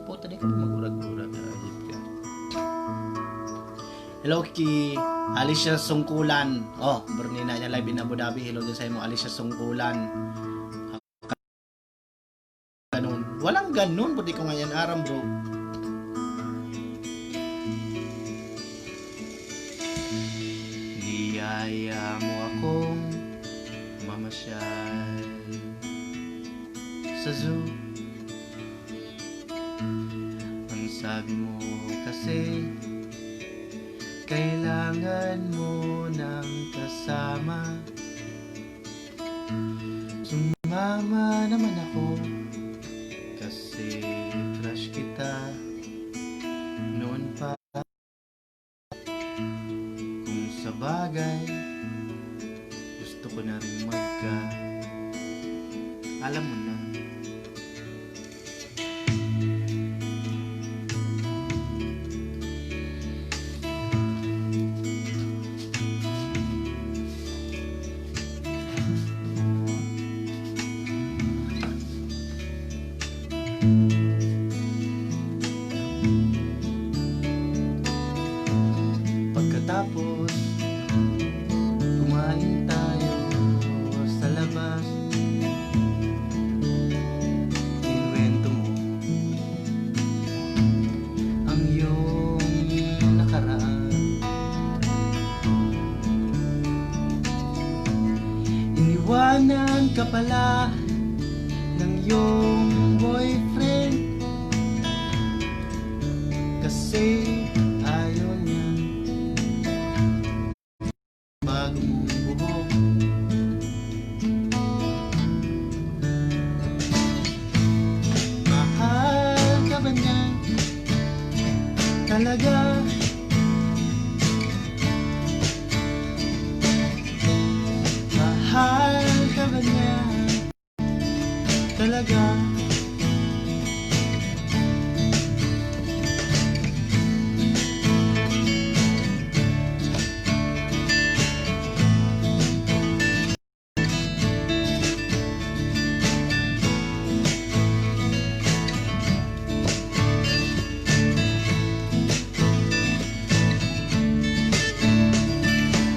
Puta, di ka na mag-urag-urag, ayop ka. Hello, ki Alicia Sungkulan. Oh, Bernina niya live in Abu Dhabi. Hello din sa imo, Alicia Sungkulan. Ganun. Walang ganun, pati ko ngayon aram, bro. Niyaya mo akong mamasyal sa zoo. Ang sabi mo kasi, kailangan mo ng kasama. Sumama naman ako kasi crush kita noon pa. Kung sa bagay, gusto ko na rin magka, alam mo na. Pagkatapos, kumain tayo sa labas. Kinuwento mo ang iyong nakaraan. Iniwanan ka pala ng iyong boyfriend kasi ayaw niya bago mong buhok. talaga? Mahal ka ba niya talaga?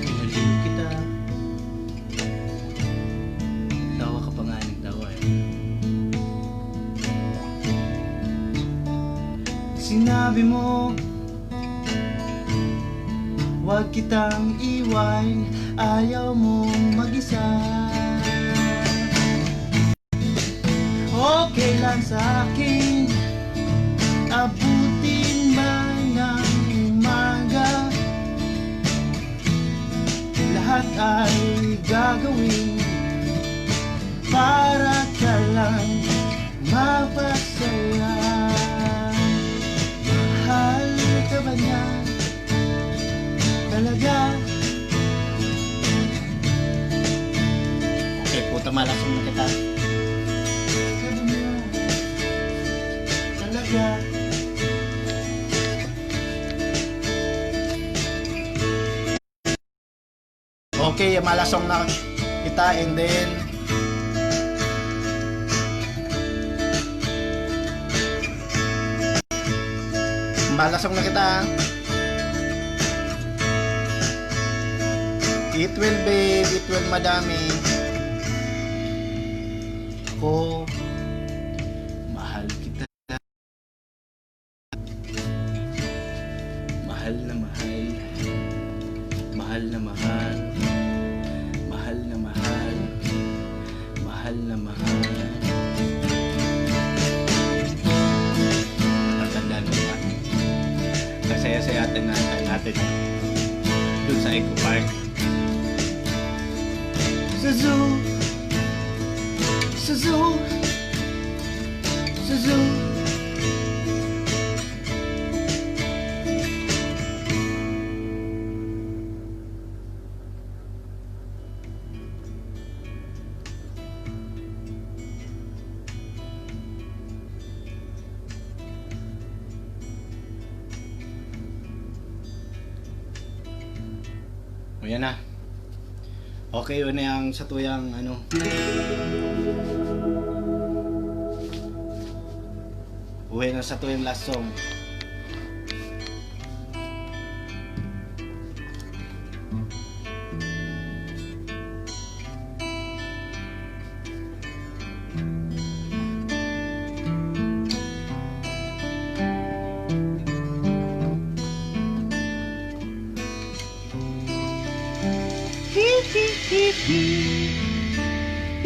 Pinaliw kita. Tawa ka pa nga ng tawa, eh. Sinabi mo, "Huwag kitang iwan, ayaw mong mag-isa." Okay lang sa akin, abutin man ang umaga. Lahat ay gagawin para ka lang mapasaya. Mahal ka ba niya talaga? Okay, puta, malasong na kita. Talaga. Okay, malasong na kita, and then malasong na kita. It will, babe, it will, madami. Ako, mahal kita. Mahal na mahal. Mahal na mahal. Mahal na mahal. Mahal na mahal. Matatandaan mo ba? Kasaya-saya natin, natin dun sa Eco Park. Sa zoo. Sa zoo. Sa zoo. O, yan na. Okay, yun na yung sa tuyang, ano. Uwi na sa tuyang last song. Hi, hi, hi, hi.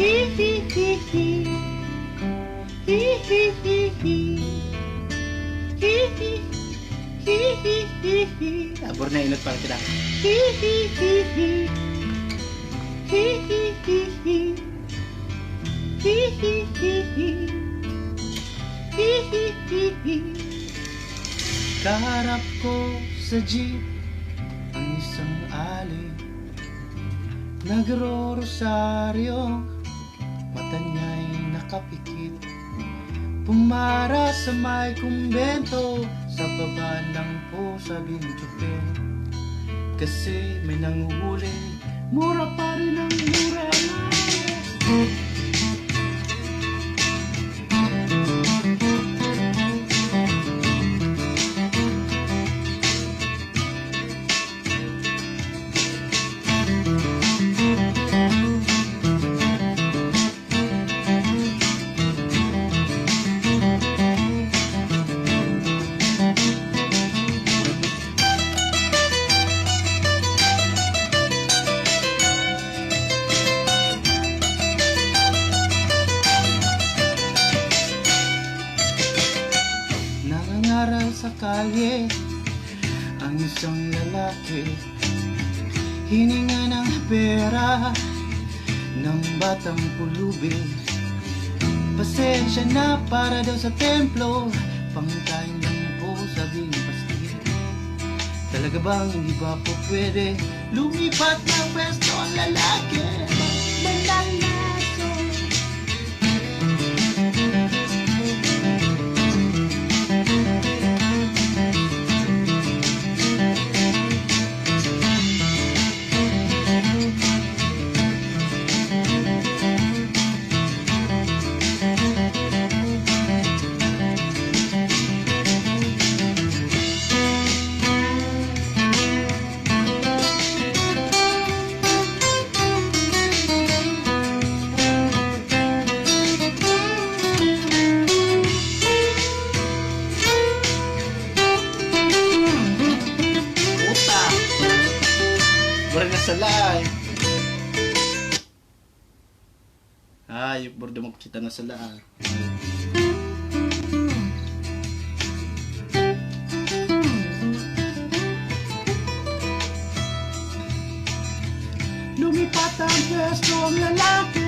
Hi, hi, hi, hi. Hi, hi, hi, hi. Hi, hi, hi, hi. Hi, hi, hi, hi. Abor na, inot pa kita. Hi, hi, hi, hi. Hi, hi, hi, hi. Hi, hi, hi, hi. Hi, hi, hi, hi. Kaharap ko sa jeep ang isang ali. Nagro-rosaryo, mata niya'y nakapikit. Pumara sa may kumbento, sa baba lang po, sabi ng tsoper. Kasi may nanguhuli, mura pa rin ang mura. Nangangaral sa kalye ang isang lalaki. Hininga ng pera ng batang pulubi. Pasensya na para daw sa templo, pangkain lang po, sabi ng pastor. Talaga bang hindi ba po pwede lumipat ng pwesto ang lalaki? Manlalason. Puta! Mura na sala eh. Ay, bordo mo kita na sala ah. Lumipat ang pwesto ang lalaki.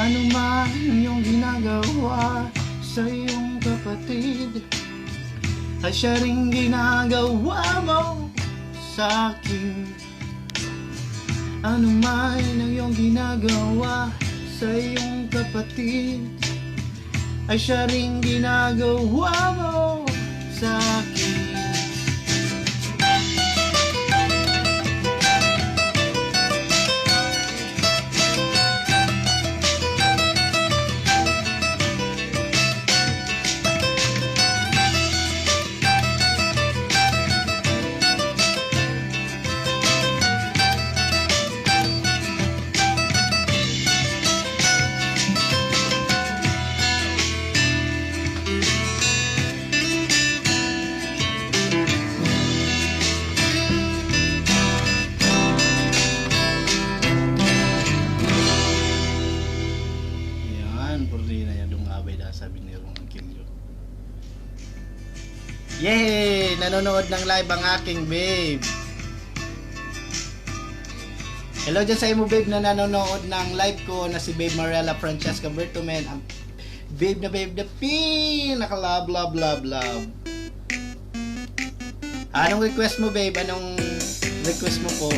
Ano man ang iyong ginagawa sa iyong kapatid, ay siya ring ginagawa mo sa akin. Ano man ang iyong ginagawa sa iyong kapatid, ay siya ring ginagawa mo sa akin. Yan, pwede na yan, dungabay na, sabi ni Rong Angkilio. Yehey! Nanonood ng live ang aking babe. Hello dyan sa imo, babe, na nanonood ng live ko na si Babe Mariela Francesca Bertomen. Ang babe na babe na pinaka love, love, love, love. Anong request mo, babe? Anong request mo po?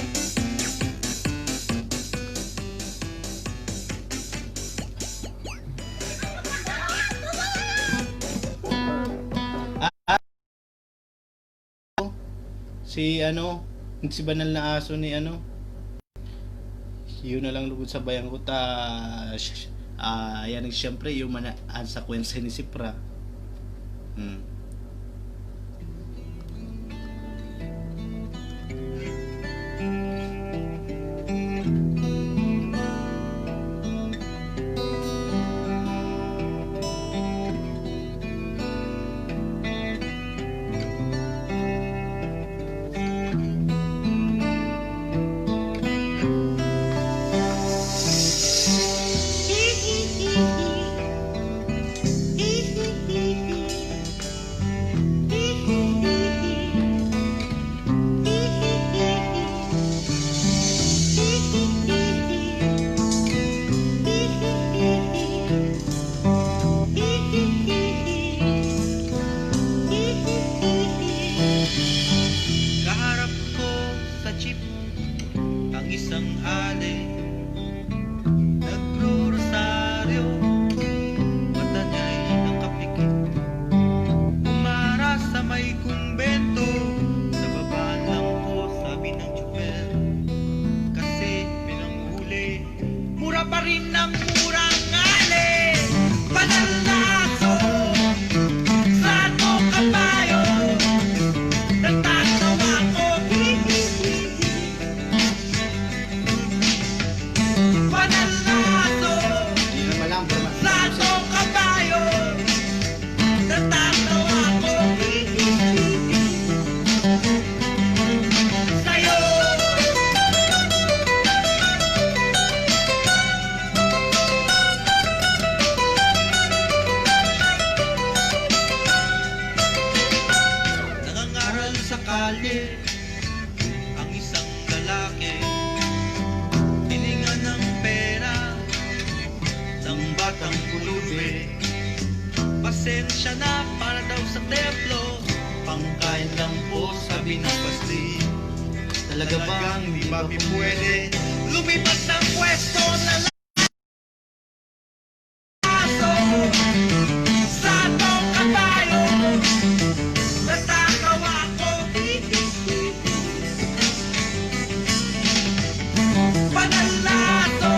Si ano, si banal na aso ni ano. Yun na lang lugod sa bayan ko ta, sh-, sh-, ah, yan ang siyempre, yung mana-, ang sakwensa ni Sipra. Hmm. Murang ngali, panalaso, sa atong kabayo, natatawa ko, hihihi. Panalaso, sa atong kabayo, natatawa ko, hihihi. Sa'yo. Nangangaral sa kalye ang isang lalaki. Hiningan ng pera ng batang pulubi. Pasensya na para daw sa templo, pangkain lang po, sabi ng pastor. Talaga bang di ba pwede lumipat ng pwesto na laso? Sa tong kabayo, natatawa ko. Panalaso,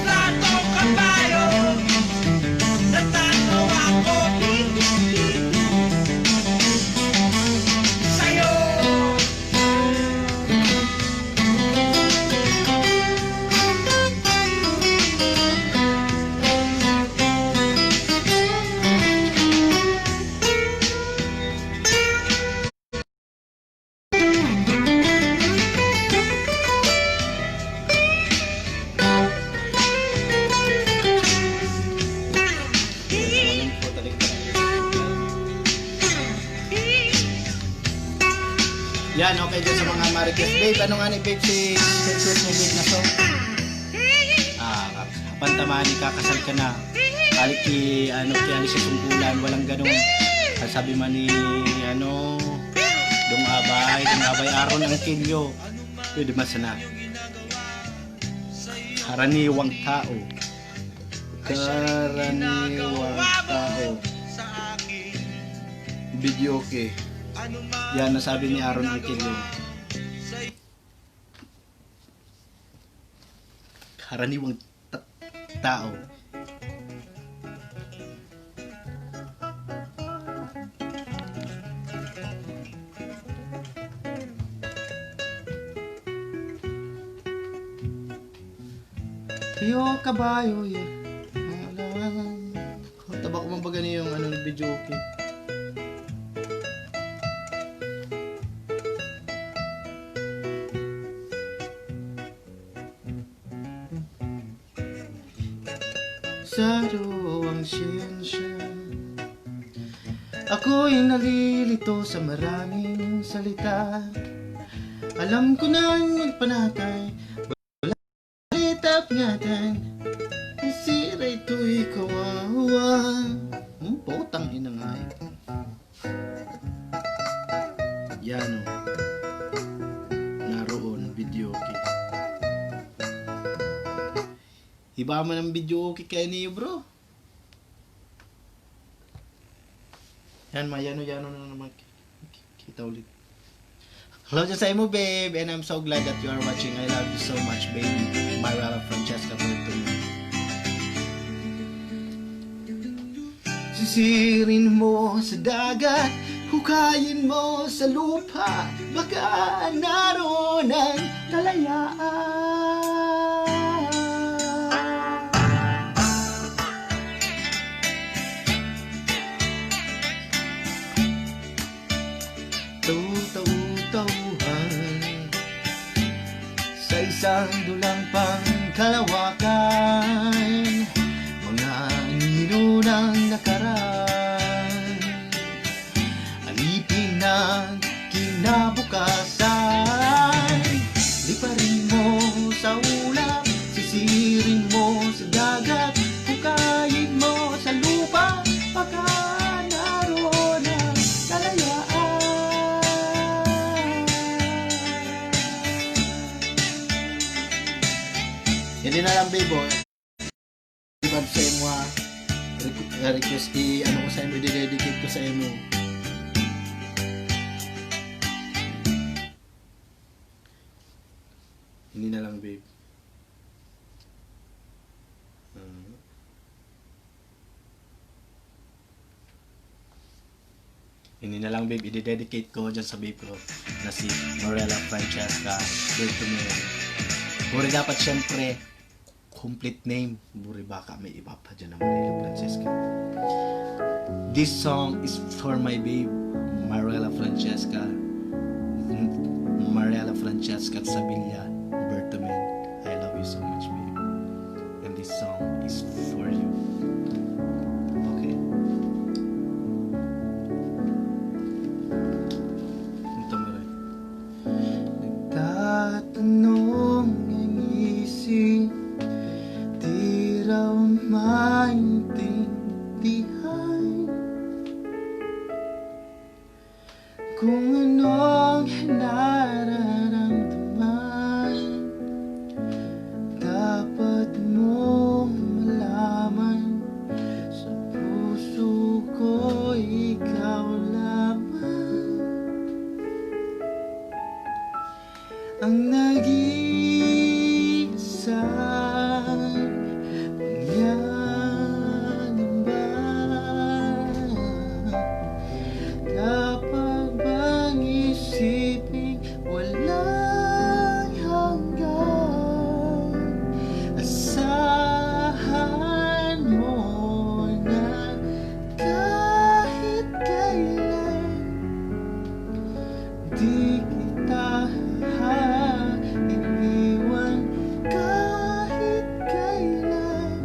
sa tong kabayo, natatawa ko. Sa'yo. Yan, okay dyan sa mga marites. Babe, ano nga ni babe si Jesus ni babe na song? Ah, pantaman, ikakasal ka na. Hali ki, ano, ki Alicia Sungkulan, walang ganun. Ang sabi man ni, ano, Dong Abay, Dong Abay, Aaron Angkelio. Pwede man sana. Karaniwang tao. Karaniwang tao. Video okay. Yan, nasabi ni Aaron Angkelio. Karaniwang ta-, tao. Iyo, kabayo, yeah. Taba ko man baga niyo yung, ano, video okay. Saro ang siyensya. Ako'y nalilito sa maraming salita. Alam ko nang magpanatay, wala itap ngatan. Sira ito'y kawawa. Hmm, putang ina nga eh. Yan o. Naroon, video okay. Iba man ang video okay kaya niyo, bro. Yan, mayano-yano na naman. Kita ulit. Hello dyan sa imo, babe. And I'm so glad that you are watching. I love you so much, baby. Myra Francesca Bertolini. Sisirin mo sa dagat, hukayin mo sa lupa, baka naroon ang kalayaan. Taw-taw-tauhan sa isang dulang pangkalawakan, mga anino ng nakaraan, alipin ng kinabukasan. Liparin mo sa ulap, sisirin mo sa dagat, hukayin mo sa lupa, baka naroon ang kalayaan. Hindi na lang, babe, oh. Ibab sa imo, ah. Requ-, ah, request i-, ano ko sa imo, i-dedicate ko sa imo. Hindi na lang, babe. Ini na lang, babe, i-dedicate ko dyan sa babe ko na si Morella Francesca Bertomen. Buri dapat, syempre, complete name. Buri baka may iba pa dyan na Morella Francesca. This song is for my babe, Mariela Francesca. Mariela Francesca Sabilla Bertomen. I love you so much, babe. And this song is for you. Okay. Ito mo rin. Nagtatanong ang isip, di raw maintindihan kung anong nararamdaman. Dapat mong malaman, sa puso ko ikaw lamang ang nag-iisang pangangamba. Kapag bang isiping walang hanggan, asahan mo na kahit kailan, di kita iiwan kahit kailan.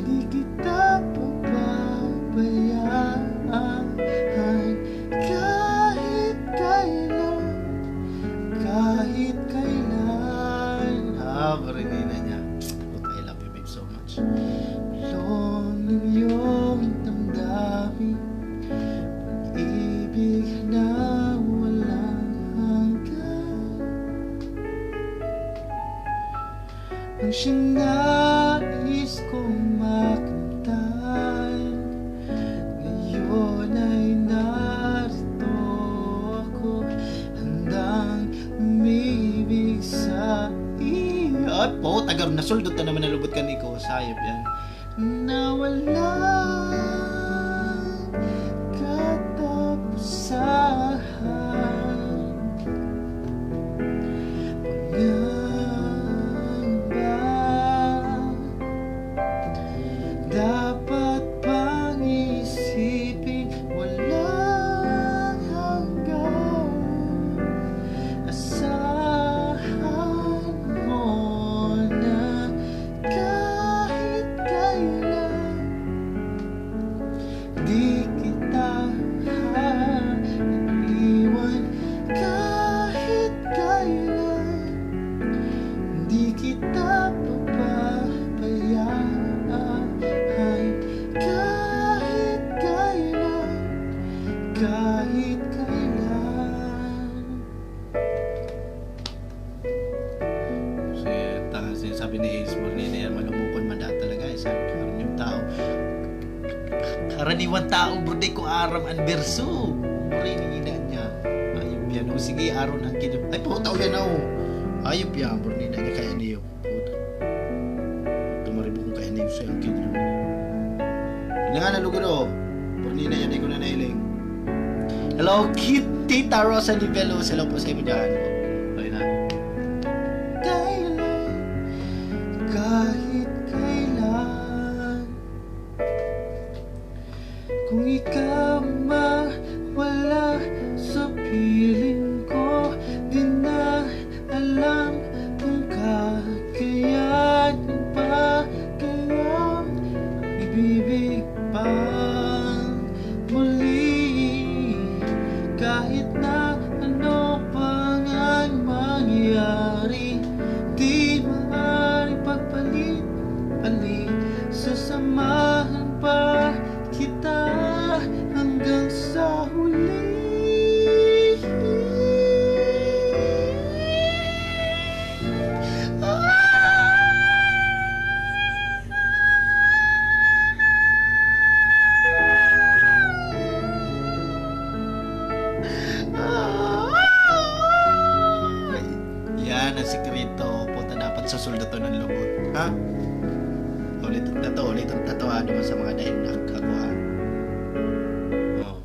Di kita pababayaan kahit kailan, kahit kailan. Ah, Marinina niya. Puta, I love you, babe, so much. Long ng iyong damdamin, pag-ibig na walang hanggan. Ang siyang nais kong makamtan, ngayon ay narito ako, handang umibig sa iyo. Ay, po, tagar, nasuldot na naman ang lubot kan iko. Sayop yan. Na walang katapusan. Pangamba, dapat pang-isipin, walang hanggan. Asahan mo na kahit kailan, di kita iiwan kahit kailan, di kita pababayaan kahit kailan, kahit kailan. Kasi, ta-, sinasabi ni Ace Burnina yan, malumukon man daan talaga, eh. Sabi ko, "Karaniwang tao, karaniwang tao, bro, di ko aram ang berso." Burnina niya. Ayop yan. O, sige, aron ang kidyo. Ay, puta, o yan, o. Ayop yan, Burnina niya, kaya niyo. Puta. Tumaribo kong kaya niyo sa ang kidyo. Yun na nga, nalugod, o. Burnina yan, di ko na nailing. Hello, Kit-, Tita Rosa Nivelos. Hello po sa inyo dyan. Okay na. Kailan, kahit kailan, kung ikaw mawala sa piling ko, di na alam kung kakayanin pa kayang ibibig pang muli. Kahit na ano pang ang mangyari, di maaari pagpalit-palit. Sasamahan pa kita hanggang sa huli. Yan ang sikreto. Puta, dapat susulduton ang lubot. Ha? Ulit na to, ulit na to, ha, naman sa mga dahil na kakuha. Oh.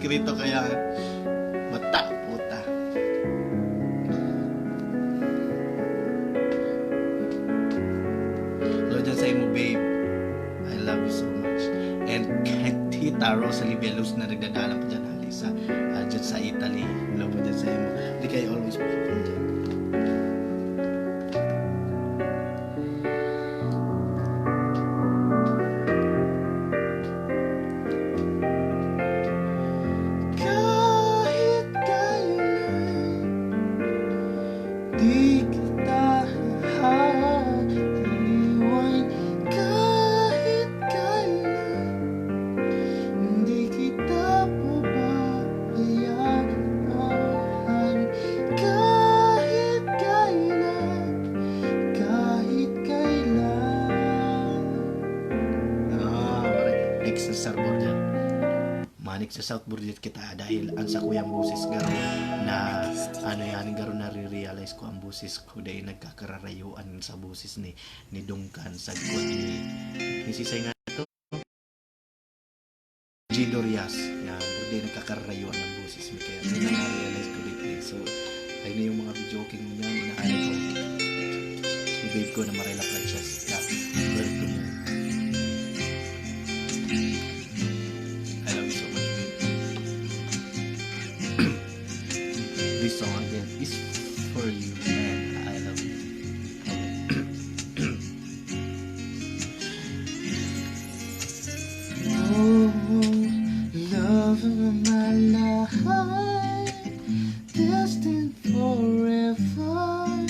Krito kaya mata, puta. Hello dyan sa imo, babe. I love you so much. And kay Tita Rosalie Veloz na nagdadalan pa dyan, hali sa, ah, dyan sa Italy. Hello po dyan sa imo. Di kayo always po dyan. Kahit kailan, di kita hahatiwan. Kahit kailan, di kita pababayaan. Kahit kailan, kahit kailan. Ah, pare. Ex sa South Border. Manik sa South Border kita dahil ang sakuyang boses garo na, ano yan, garo nare-realize ko ang boses ko dahil nagkakararayuan sa boses ni, ni Dungkan sa ni, ni Sisay nga to. G Dorias. Yan, dahil nagkakararayuan ang boses mo. Kaya yun ang na-realize ko dito eh. So, ayun na yung mga video king niya, inaano ko. Si babe ko na Marela Frances. Yeah, welcome. I love you so much, babe. This song again is for you, and I love you. Oh, love of my life, destined forever.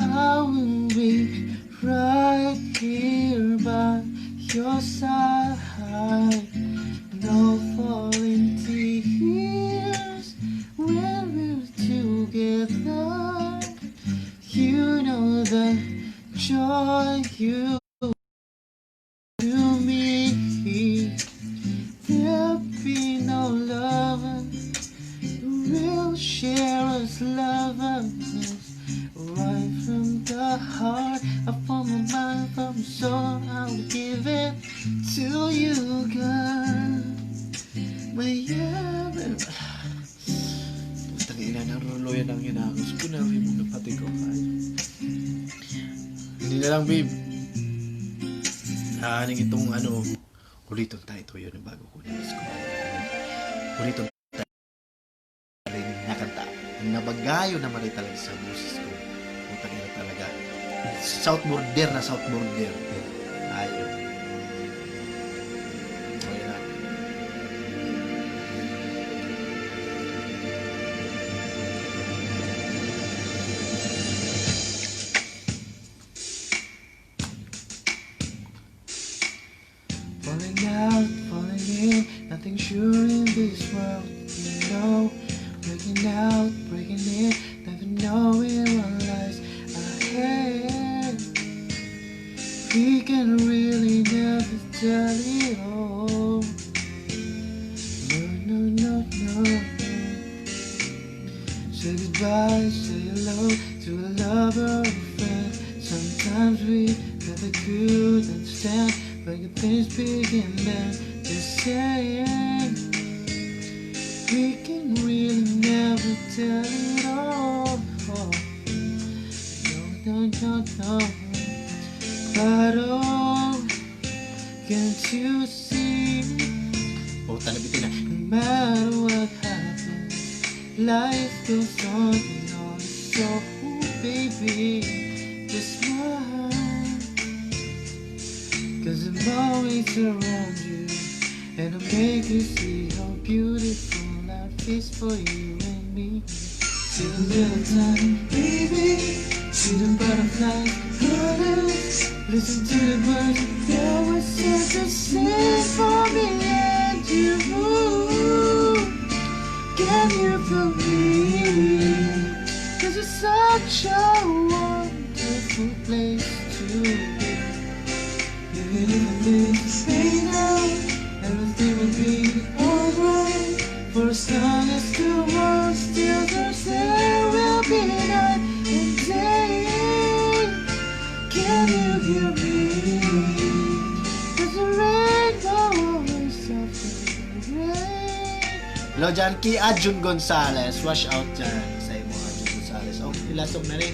I will be right here by your side. No falling tears when we're together. You know the joy you to me. There'll be no lovers who will share us lovers. Right from the heart, up from my mind, from my soul, I will give it to you, girl. Maybe. Putang ina, naruluyan ang inagos ko, narinig na pati ko, ay. Hindi na lang, babe. Ah, aning itong ano, uliton tayo ito yun, bago ko na-discover. Uliton tayo. Nakanta. Nabagayo na maray talaga sa boses ko. Putang ina talaga. South Border na South Border. Ayun. Ayun na. Falling out, falling in, nothing sure in this world, you know. Breaking out, breaking in, never knowing what lies ahead. We can really never tell it all. No, no, no, no. Say goodbye, say hello to a lover or a friend. Sometimes we never could understand when good things begin, then just saying we can really never tell it all. No, no, no, no. But oh, can't you see? Oh, talaga ito na. No matter what happens, life goes on and on. So, ooh, baby, just smile. 'Cause I'm always around you, and I'll make you see how beautiful life is for you and me. Till the time, baby, see the butterflies, colors, listen to the birds, they always set the scene for me and you. Can you feel me? 'Cause it's such a wonderful place to be. Even if I miss me now, everything will be alright. For as long as the world still turns, there will be night and day. Can you hear me? 'Cause the rainbow always softens the rain. Hello dyan, ki Ajun Gonzalez. Wash out dyan sa imo, Ajun Gonzalez. Oh, ilasog na ni.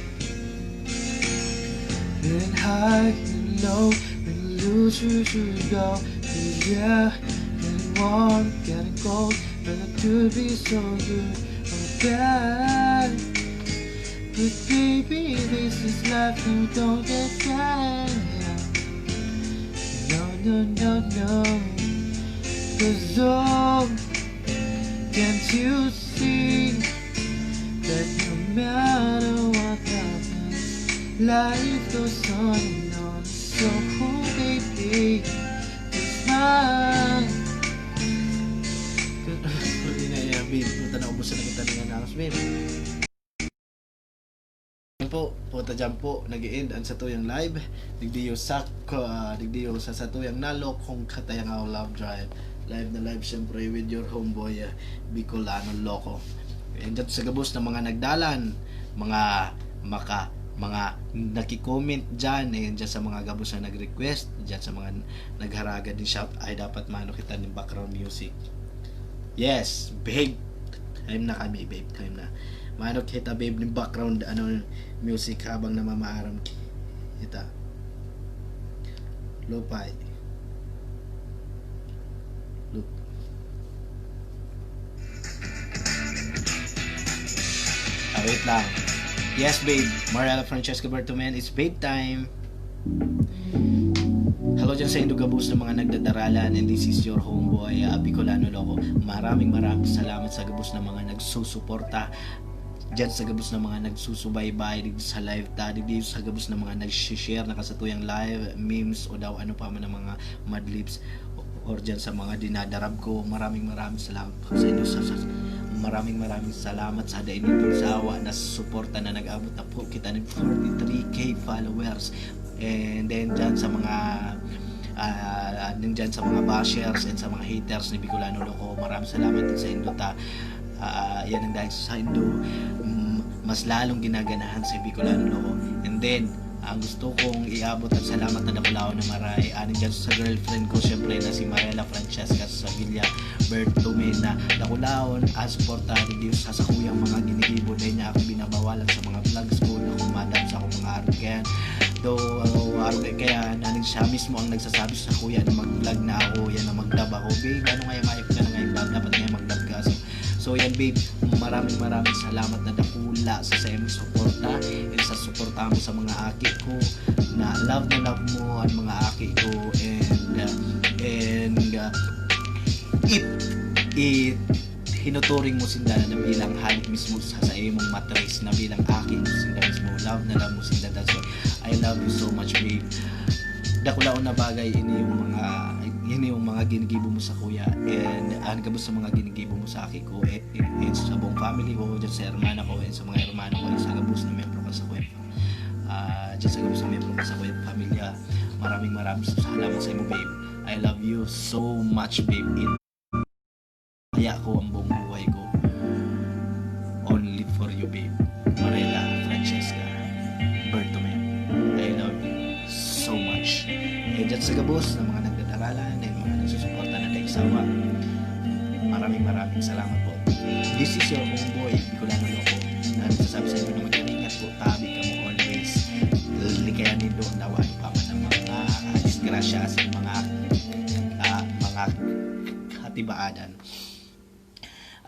Been high, been low, been loose, you should go. Yeah, been warm, getting cold, but it could be so good or bad. But baby, this is life, you don't get that. No, no, no, no. Cause oh, can't you see that no matter what happens, life goes on and on. So, oh, baby, it's mine. Hindi na yan, babe. Puta, naubusan na kita ng announce, babe. Yan po, puta dyan po, nag-i-end ang satuyang live. Digdiyo sa, ah, digdiyo sa satuyang nalokong katayang love drive. Live na live, syempre, with your homeboy, ah, Bicolano Loco. And dyan sa gabos na mga nagdalan, mga maka, mga naki-comment dyan, and dyan sa mga gabos na nag-request, dyan sa mga nagharagad ng shout, ay dapat mano kita ng background music. Yes, babe. Time na kami, babe. Time na. Mano kita, babe, ng background, ano, music habang namamaaram kita. Lupay. Lup. Ah, wait lang. Yes, babe. Mariela Francesca Bertomen, it's babe time. Hello dyan sa indo gabos na mga nagdadaralan, and this is your homeboy, uh, Bicolano Loco. Maraming maraming salamat sa gabos na mga nagsusuporta dyan, sa gabos na mga nagsusubaybay dig sa live ta, digdi sa gabos na mga nag-share na kasatuyang live, memes, o daw ano pa man ang mga madlibs or dyan sa mga dinadarab ko. Maraming maraming salamat po sa inyo. Sa, sa, maraming maraming salamat sa dai nindong sawa na suporta na nag-abot na po kita ng forty-three K followers. And then dyan sa mga ah, din dyan sa mga bashers and sa mga haters ni Bicolano Loco, maraming salamat din sa indo ta. Ah, yan ang dahil sa indo, mm, mas lalong ginaganahan si Bicolano Loco. And then, ang gusto kong iabot ang salamat na dakulaon na maray, aning dyan sa girlfriend ko, syempre, na si Mariela Francesca Sevilla Bertome, na dakulaon, ah, suportahan ni Diyos sa sakuyang mga ginigibo, dahil niya ako binabawalan sa mga vlogs ko, na kumadam sa akong mga arog. Kaya, though, ah, arog kaya, naning siya mismo ang nagsasabi sa kuya na mag-vlog na ako, yan na mag-dub ako. Babe, ano nga yung ayok ka na nga i-vlog? Dapat nga mag-dub ka. So, so yan, babe, maraming maraming salamat na dakula sa, sa imong suporta and sa suporta mo sa mga aki ko, na love na love mo ang mga aki ko, and, uh, and, uh, it, it, hinuturing mo sinda na bilang halik mismo sa, sa imong matris, na bilang aki mo sinda mismo. Love na love mo sinda. That's why I love you so much, babe. Dakulaon na bagay ini yung mga, ini yung mga ginigibo mo sa kuya, and ang gabos sa mga ginigibo mo sa aki ko, eh, eh, eh, sa buong family ko, dyan sa hermana ko, and sa mga hermano ko, and sa gabos na miyembro ka sa kuya, ah, dyan sa gabos na miyembro ka sa kuya pamilya. Maraming maraming salamat sa imo, babe. I love you so much, babe. It, kaya ko ang buong buhay ko. Only for you, babe. Mariela Francesca Bertome. I love you so much. And dyan sa gabos ng mga nagdadaralan and mga nagsusuporta na dahil sawa, maraming maraming salamat po. This is your homeboy, Bicolano Loco, na nagsasabi sa inyo na mag-ingat po, tabi kamo always. Likayan nindo ang dawa, ano pa man ang mga, ah, disgrasya sa mga, ah, mga katibaadan.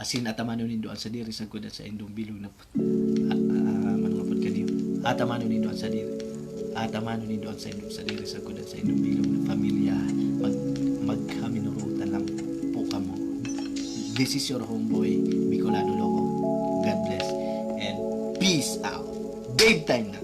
Asin atamanon nindo ang sadiri sagkod sa indong bilog na, ah, ah, manungapod kaniyo. Atamanon nindo ang sadiri. Atamanon nindo ang sa indong sadiri sagkod sa indong bilog na pamilya. Mag, magkaminurutan lang po kamo. This is your homeboy, Bicolano Loco. God bless and peace out. Babe time na.